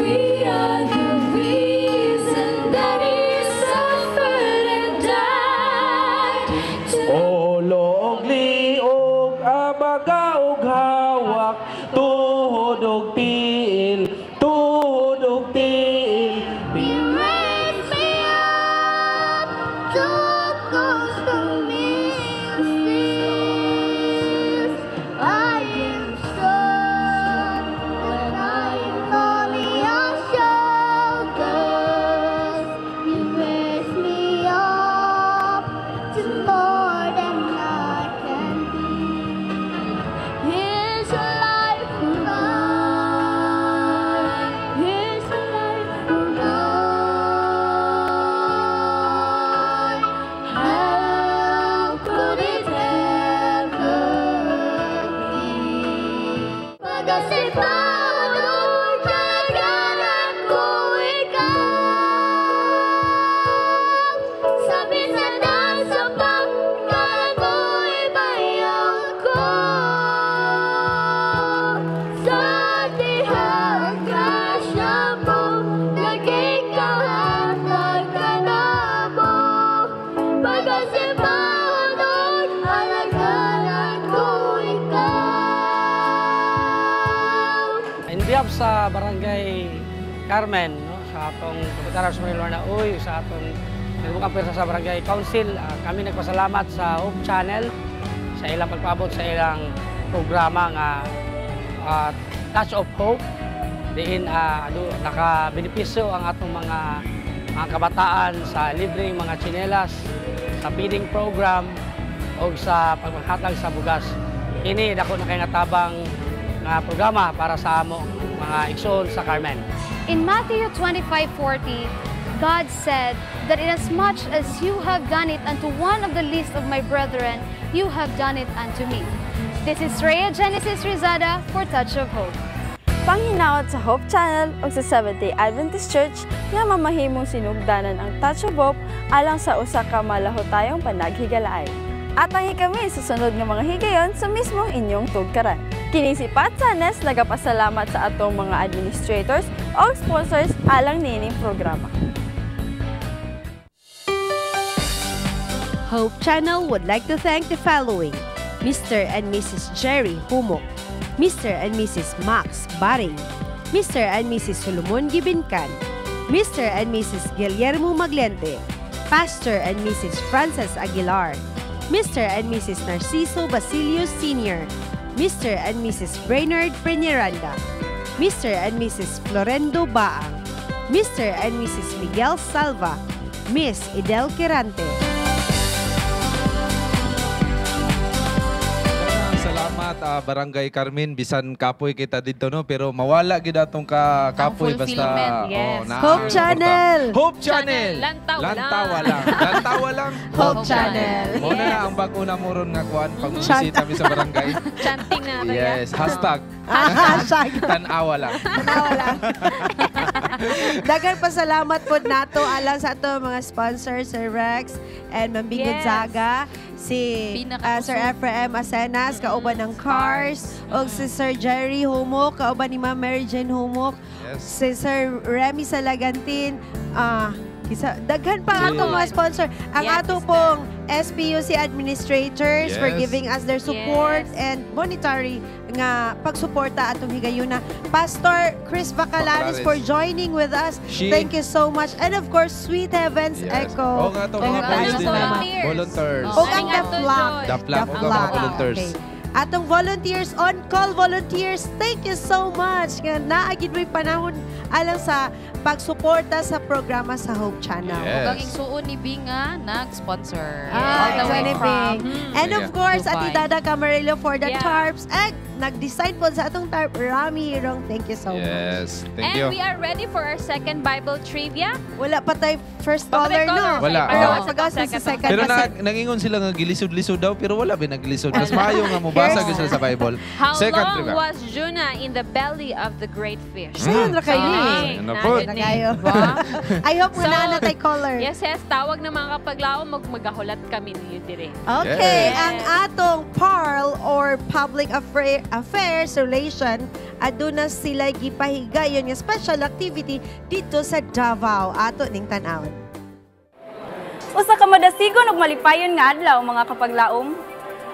We are the reason that He suffered and died. Ulo og liog, abaga og hawak, tuhod og tiil, tuhod og tiil. He raised me up to close to me. I am strong when I am on your shoulders. You raise me up to more than I can be. Here's a life for mine. Here's a life for mine. How could it ever be? Pagasipanon, kaganan ko ikaw. Sabi sa nasa pagkalagoy bayaw ko. Sa dihang grasya mo, nagikahatag ka na mo. Pagasipanon, alagaran ko ikaw. In behalf sa Barangay Carmen, no, sa atong Kapitana Rosemary Lorna Uy, sa atong nagbukang pwersa sa Barangay Council, kami nagpasalamat sa Hope Channel sa ilang pagpaabot sa ilang programa nga Touch of Hope. Diin nakabenepisyo ang atong mga kabataan sa libreng mga tsinelas, sa feeding program o sa paghatag sa bugas. Kini dako na kay nga tabang nga programa para sa amo mga igsoon sa Carmen. In Matthew 25:40, God said that inasmuch as you have done it unto one of the least of my brethren, you have done it unto me. This is Rhea Genesis Rizada for Touch of Hope. Panghinaot sa Hope Channel ug sa Seventh-day Adventist Church nga mamahimong sinugdanan ang Touch of Hope alang sa usa ka malahutayong panaghigalaay. Atangi kami sa sunod nga mga higayon sa mismong inyong tugkaran. Kini si Pat Sanes nagapasalamat sa atong mga administrators o sponsors alang niining programa. Hope Channel would like to thank the following: Mr. and Mrs. Jerry Humo, Mr. and Mrs. Max Baring, Mr. and Mrs. Solomon Gibincan, Mr. and Mrs. Guillermo Maglente, Pastor and Mrs. Frances Aguilar, Mr. and Mrs. Narciso Basilio Sr., Mr. and Mrs. Brainerd Peñaranda, Mr. and Mrs. Florendo Baang, Mr. and Mrs. Miguel Salva, Miss Idel Quirante. Salamat Barangay Carmen, bisan kapoy kita dito no, pero mawala gid atong ka kapoy basta fulfillment, yes. oh, naa Hope ang suporta. Channel. Hope Channel. Lantaw lang. Lantawa lang. Lantawa lang. Hope Channel. Mo na na ang bag-o na mo ron nga kuan pag bisita mi sa barangay. Chanting na. Yes, hashtag. Hashtag. Tanawa lang. Tanawa lang. Daghan pasalamat pod nato alang sa ato mga sponsors, Sir Rex and Ma'am Bing Gonzaga, si Sir Ephraim Asenas, kauban ng Cars, ug si Sir Jerry Humok, kauban ni Ma'am Mary Jane Humok, si Sir Remy Salagantin, isa, daghan pa ato mga sponsor. Ang ato pong SPUC administrators for giving us their support and monetary nga pagsuporta atong higayuna. Pastor Chris Bacalaris Bacalaris. For joining with us. Thank you so much. And of course, Sweet Heavens Echo. Oo nga to, mga Thank police you din so na. much. Volunteers. Og ang The Flock. The Flock. Og ang mga volunteers. Okay. Atong volunteers, on-call volunteers, thank you so much. Nga naa gyud mo'y panahon alang sa pagsuporta sa programa sa Hope Channel. Ug ang igsuon ni Bing nga nag-sponsor. Ah, All the way igsuon ni from Bing. And of course, Dubai. Ate Dada Camarillo for the tarps. Eh, nag-design po sa atong tarp, Rami Hirong. Thank you so much. Yes. Thank And you. we are ready for our second Bible trivia. Wala pa tayo first caller, no? Wala, Pagawas oo. pagawas na sa second. Pero Kasi nangingon sila nga gilisod-lisod daw, pero wala ba naglisod. Mas maayo nga mobasa gyud sila sa Bible. How Second long trivia. Was Jonah in the belly of the great fish? Sayon ra kayo eh. Sayon na po. Na kayo. I hope nga naa na tay caller. Yes. Tawag na mga kapaglaom, magahulat kami niyo dire. Okay, ang atong PARL or Public Affairs Relation, aduna sila gipahigayon nga special activity dito sa Davao. Ato ning tan-awon. Usa ka madasigon ug malipayon nga adlaw, mga kapaglaom.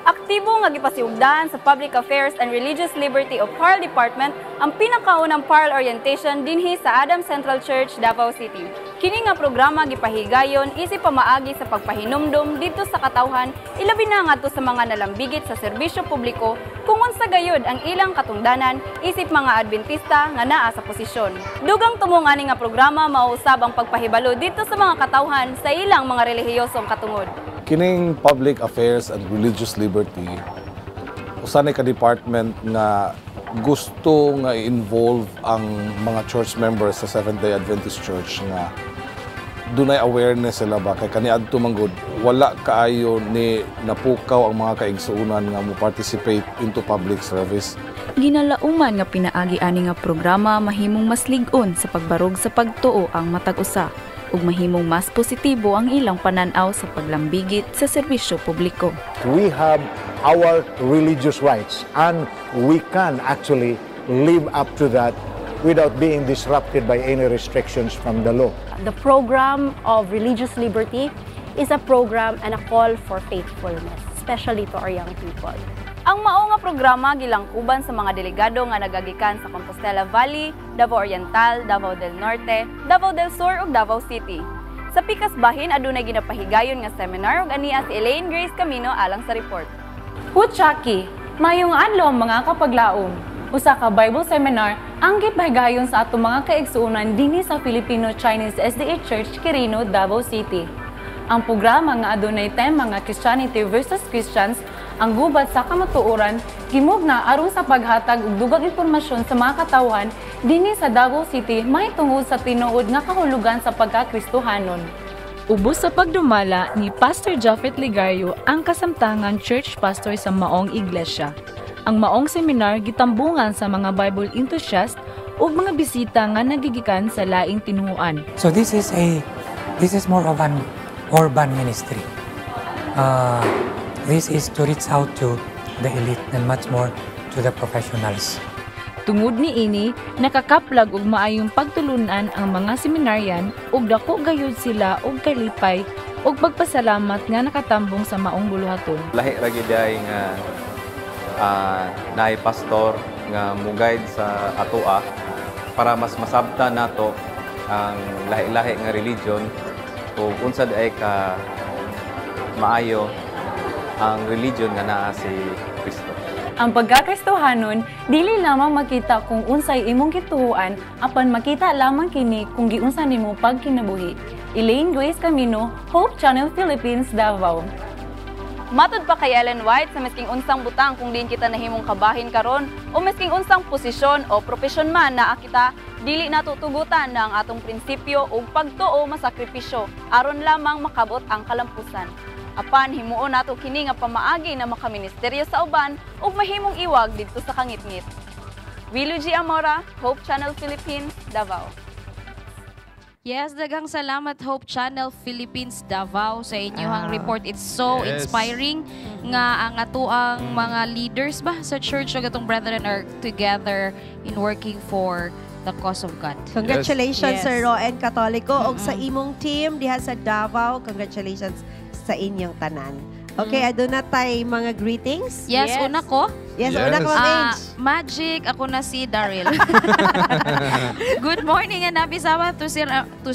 Aktibo nga gipasiugdan sa Public Affairs and Religious Liberty o PARL Department ang pinakaunang PARL orientation dinhi sa Adam Central Church, Davao City. Kini nga programa gipahigayon isip pamaagi sa pagpahinumdom didto sa katawhan, ilabi na ngadto sa mga nalambigit sa serbisyo publiko, kung unsa gayud ang ilang katungdanan isip mga Adventista nga naa sa posisyon. Dugang tumong ani nga programa mausab ang pagpahibalo didto sa mga katawhan sa ilang mga relihiyosong katungod. Kining Public Affairs and Religious Liberty, usa ni ka department nga gusto nga i-involve ang mga church members sa Seventh-day Adventist Church nga dunay awareness sila ba, kay kaniadto man gud wala kaayo ni napukaw ang mga kaigsuonan nga mo participate into public service. Ginalauman nga pinaagi ani nga programa mahimong mas lig-on sa pagbarog sa pagtuo ang matag usa ug mahimong mas positibo ang ilang panan-aw sa paglambigit sa serbisyo publiko. We have our religious rights and we can actually live up to that without being disrupted by any restrictions from the law. The program of religious liberty is a program and a call for faithfulness, especially to our young people. Ang mao nga programa gilangkuban sa mga delegado nga nagagikan sa Compostela Valley, Davao Oriental, Davao del Norte, Davao del Sur ug Davao City. Sa pikas bahin adunay ginapahigayon nga seminar ug ania si Elaine Grace Camino alang sa report. Huchaki, mayong adlaw, mga kapaglaom. Usa ka Bible seminar ang gipahigayon sa atong mga kaigsuonan dinhi sa Filipino-Chinese SDA Church, Quirino, Davao City. Ang programa nga adunay tema nga Christianity versus Christians, ang gubat sa kamatuoran, gimugna aron sa paghatag og dugang impormasyon sa mga katawhan dinhi sa Davao City mahitungod sa tinuod nga kahulugan sa pagkakristohanon. Ubos sa pagdumala ni Pastor Japhet Ligario, ang kasamtangan church pastor sa maong iglesia. Ang maong seminar gitambungan sa mga Bible enthusiast ug mga bisita nga nagigikan sa laing tinuoan. So this is more of an urban ministry. This is to reach out to the elite and much more to the professionals. Tungod niini, nakakaplag og maayong pagtulunan ang mga seminaryan ug dako gayud sila og kalipay ug pagpasalamat nga nakatambong sa maong buluhaton. Lahi ra gyud ay nga naay pastor nga mo-guide sa atoa para mas masabta nato ang lahi-lahi nga religion ug unsa diay ka maayo ang religion nga naa si Kristo. Ang pagkakristohanon, dili lamang makita kung unsay imong gituoan, apan makita lamang kini kung giunsa nimo pagkinabuhi. Elaine Grace Camino, Hope Channel Philippines, Davao. Matud pa kay Ellen White, sa mesking unsang butang kung diin kita nahimong kabahin karon o mesking unsang posisyon o propesyon man naa kita, dili nato tugutan na ang atong prinsipyo ug pagtuo masakripisyo aron lamang makabot ang kalampusan. Apan himuon nato kini nga pamaagi na makaministeryo sa uban ug mahimong iwag didto sa kangitngit. Willow G. Amora, Hope Channel Philippines, Davao. Yes, daghang salamat Hope Channel Philippines Davao sa inyong report. It's so inspiring nga ang atoang mga leaders ba sa church ug atong brethren are together in working for the cause of God. Congratulations, Sir Roen Catolico, ug sa imong team diha sa Davao. Congratulations sa inyong tanan. Okay, aduna tay mga greetings. Yes, una ko. Yes, una ko, Ma'am Ange. Magic, ako na si Daryl. Good morning and happy Sabbath to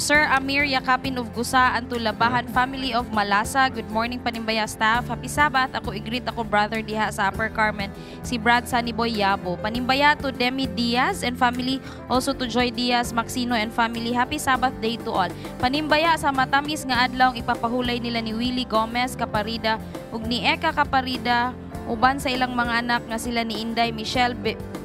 Sir Amir Yakapin of Gusa and to Labahan family of Malasa. Good morning, Panimbaya staff. Happy Sabbath. Ako i-greet ako brother diha sa Upper Carmen, si Brad Sunny Boy Yabo. Panimbaya to Demi Diaz and family, also to Joy Diaz, Maxino and family. Happy Sabbath day to all. Panimbaya sa matamis nga adlaw ang ipapahulay nila ni Willie Gomez Kaparida ug ni Eka Kaparida uban sa ilang mga anak nga sila ni Inday Michelle,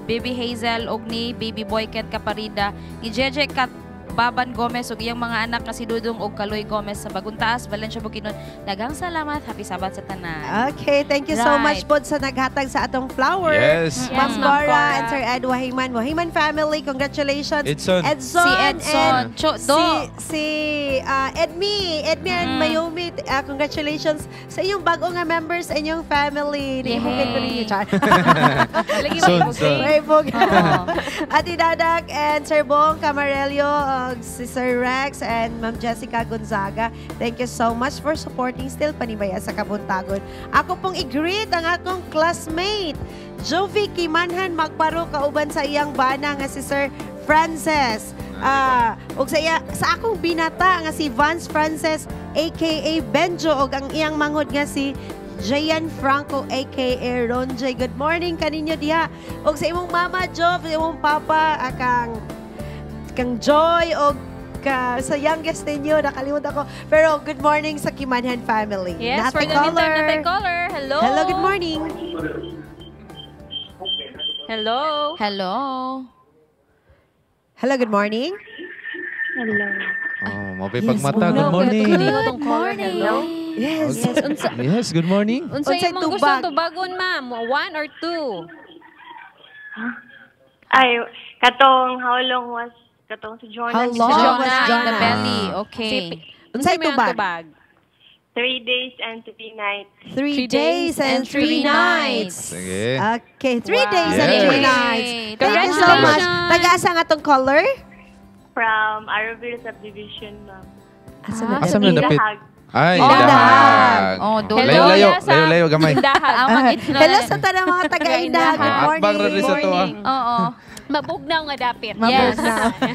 Baby Hazel ug ni Baby Boy Ken Kaparida, ni Jeje Kat Baban Gomez ug iyang mga anak nga si Dudong ug Kaloy Gomez sa Bagong Taas, Valencia, Bukidnon. Daghang salamat. Happy Sabbath sa tanan. Okay, thank you so much po sa naghatag sa atong flower. Yes. Ma'am Yes, Ma'am Cora Cora. and Sir Ed Wahiman. Wahiman family, congratulations. Edson. Edson. Si Edson. And Cho, do. Si Edmi. Edmi and Mayumi, congratulations sa inyong bago nga members sa inyong family. Naibugin ko ninyo, Char. Lagi Soon, maibog. soon. Maibog. Ate Dadak and Sir Bong Camarello, si Sir Rex and Ma'am Jessica Gonzaga. Thank you so much for supporting still Panimbaya sa Kabuntagon. Ako pong i-greet ang akong classmate, Jovi Kimanhan Magparo, kauban sa iyang bana nga si Sir Frances. Ug sa akong binata nga si Vance Frances aka Benjo ug ang iyang manghod nga si Jayan Franco aka Ronjay. Good morning kaninyo diha. Ug sa imong mama Jov, sa imong papa akang kang Joy og ka, sa youngest ninyo, nakalimot ako. Pero good morning sa Kimanhan family. Yes, for Nate the meantime, caller. natay caller. Hello. Hello, good morning. Hello. Hello. Hello, good morning. Hello. Oh, mapipagmata. Good morning. Good morning. Hello. Yes. Yes, unsa Yes, good morning. unsa Unsay imong gusto tubag? tubagon, ma'am? One or two? Ay, katong how long was katong si Jonah. How Si long Jonah was in the Jonah? belly. Okay. Unsay Unsay may ang tubag? tubag? 3 days and 3 nights. 3 days and 3 nights. Sige. Okay, 3 days and 3 nights. Thank you so much. Congratulations. Taga-asa nga tong caller? From Aroville Subdivision, ma'am. Asa na? Asa man dapit? Indahag. Ay, Oh, Indahag. Oh, do. Layo, layo. Hello, sa Layo, layo, gamay. Indahag. Hello sa tanang mga taga-Indahag. Good morning. Akbang ra sa to, ah. Oo. Mabugnaw nga dapit. Yes.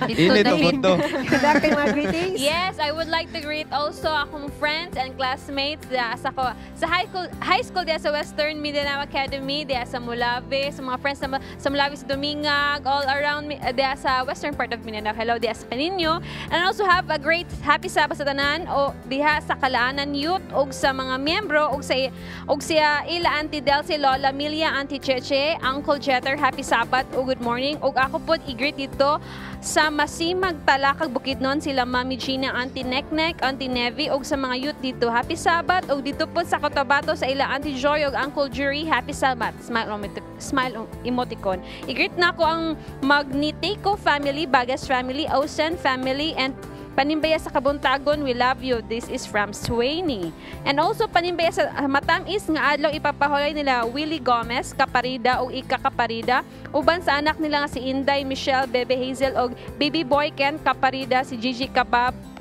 Dito Init dapit. og to. Good mga greetings. Yes, I would like to greet also akong friends and classmates sa high school diya sa Western Mindanao Academy, diya sa Molave, sa mga friends sa Molave, sa Dumingag, all around diya sa western part of Mindanao. Hello diya sa kaninyo. And also have a great happy Sabbath sa tanan o diha sa Kalaanan Youth ug sa mga miyembro ug siya ila Auntie Delcy, Lola Milia, Auntie Cheche, Uncle Jeter, happy Sabbath ug good morning. Ug ako pod i-greet dito sa Masimag Talakag Bukidnon sila Mami Gina, Auntie Neknek, Auntie Nevi ug sa mga youth dito. Happy Sabbath ug dito po sa Cotabato sa ila Auntie Joy ug Uncle Jury, happy Sabbath. Smile smile emoticon. I-greet na ko ang Magnitico family, Bagas family, Ocean family and Panimbaya sa Kabuntagon, we love you. This is from Swayney. And also, panimbaya sa matamis nga adlaw ipapahulay nila Willie Gomez, Kaparida o Ika Kaparida. Uban sa anak nila nga si Inday, Michelle, Bebe Hazel o Baby Boy Ken Kaparida, si Gigi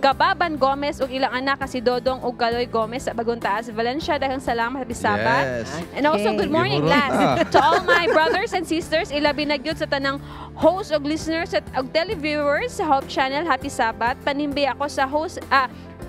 Kababan Gomez ug ilang anak nga si Dodong ug Kaloy Gomez sa Bagong Taas, Valencia. Daghang salamat, happy Sabbath. Yes. And also, good morning, Gihurot last. To all my brothers and sisters, ilabi na gyud sa tanang host og listeners at og televiewers sa Hope Channel, happy Sabbath.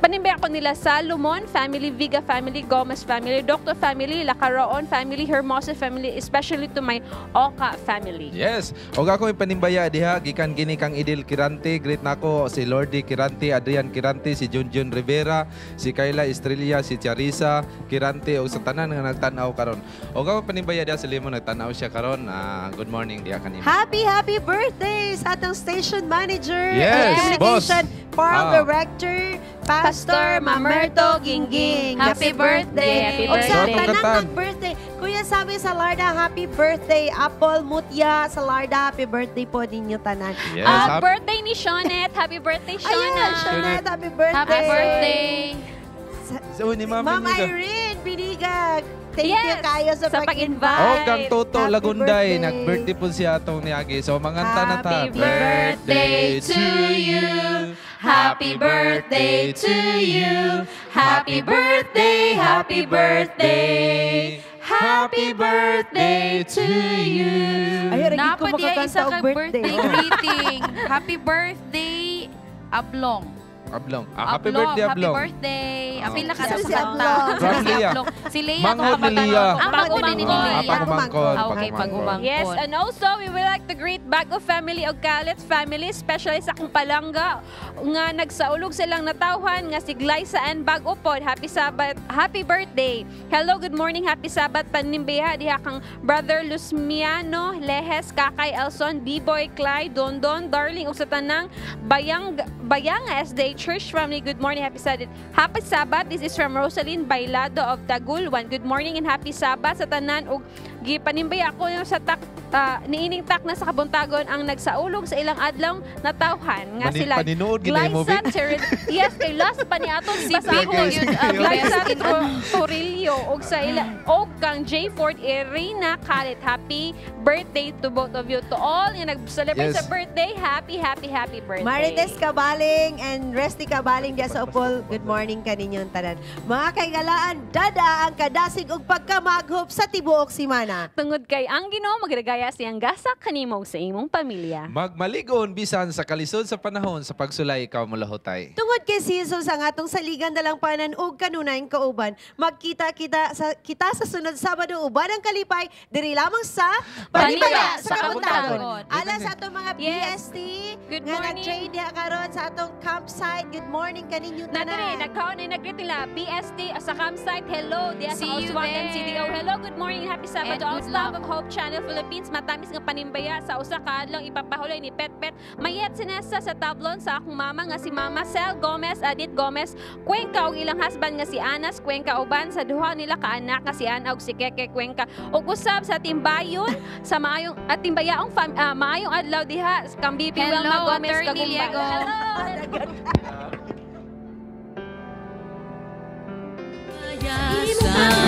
Panimbi ako nila Salomon family, Viga family, Gomez family, Doctor family, Lacaroon family, Hermosa family, especially to my Oka family. Yes. Og ako yung panimbaya diha gikan kini kang Idil Kirante, greet nako si Lordy Kirante, Adrian Kirante, si Junjun Rivera, si Kayla Estrella, si Charissa Kirante og sa tanan nga nagtan-aw karon. Og ako panimbaya diha si Lemon nagtan-aw siya karon. Ah, good morning diha kanimo. Happy, happy birthday sa atong station manager Yes, and communication boss. Farm Director, Pastor Mamerto Gingging. Happy birthday. Happy Ug sa birthday. tanang Katan. nag-birthday, Kuya Sabi Salarda, happy birthday. Apple Mutya Salarda, happy birthday po ninyo tanan. Yes, At birthday ni Shaunet. Happy birthday, Shauna. Ayan, Shaunet, happy birthday. Happy birthday. So, ni Ma'am Ma'am Biniga. Irene Binigag, thank you Yes, kayo sa, sa pag-invite. Oh, kang Toto Happy Lagunday, birthday. nag-birthday po siya atong niagi. So manganta na ta. Happy birthday to you. Happy birthday to you. Happy birthday, happy birthday. Happy birthday to you. Ay, ragid ko Napa diya makakanta isa og ka birthday. birthday greeting. Happy birthday, Ablong. Ablong. Ah, happy birthday, Ablong. Happy birthday. Apil na ka Sino sa si kanta. Ablong? From Si Leah. Ablong. Si Leah. Manghod ni Leah. Ang pag-una ni Ah, Leah. pagumangkon. Ah, okay, pagumangkon. Yes, and also we would like to greet Bago family og Kalit family, especially sa akong palangga nga nagsaulog silang natawhan nga si Glyza and Bago pod. Happy Sabbath, happy birthday. Hello, good morning, happy Sabbath panimbiha diha kang brother Lusmiano Lehes, Kakay Elson, B-Boy Clyde, Dondon, Darling ug sa tanang Bayang Bayanga SDA Church family. Good morning, happy Sabbath. Happy Sabbath. This is from Rosaline Bailado of Tagulwan. Good morning and happy Sabbath sa tanan ug gipanimbaya ako sa tak niining tak na sa kabuntagon ang nagsaulog sa ilang adlaw natawhan nga sila Paninood gid na yung movie. Yes, kay last pa ni atong Si basahon. Pico yun ang Glyza best in Torillo og sa ila og kang J Ford Irina Kalit. Happy birthday to both of you. To all nga nag-celebrate Yes. sa birthday, happy happy happy birthday. Marites Kabaling and Resty Kabaling diya sa Upol. Good morning kaninyong tanan. Mga kaigalaan, dada ang kadasig ug pagkamaghop sa tibuok simana. Tungod kay ang Ginoo magregaya siyang gasa kanimo ug sa imong pamilya. Magmaligon bisan sa kalisod sa panahon sa pagsulay ikaw mulahutay. Tungod kay Jesus ang atong saligan dalampanan ug kanunayng kauban, magkita-kita sa kita sa sunod Sabado uban ang kalipay diri lamang sa Panibaya sa Kabuntagon. Alang sa atong mga Yes. BST Good nga morning. nag-train diha karon sa atong campsite. Good morning kaninyong Nadiri, tanan. nagkaon ay nag-greet nila. BST sa campsite, hello. Diya sa See you Oswagan there. CDO. Hello, good morning. Happy Sabado. And All good staff luck. of Hope Channel Philippines. Matamis nga panimbaya sa usa ka adlaw ipapahulay ni Petpet. Mayet sinesa sa tablon sa akong mama nga si Mama Sel Gomez, Adit Gomez, Cuenca ug ilang husband nga si Anas Cuenca uban sa duha nila ka anak nga si Ana ug si Keke Cuenca. Ug usab sa timbayon sa maayong at timbayaong maayong adlaw diha kang BP Hello, Wilma Gomez Attorney Kagumbala. Liego. Hello. Sa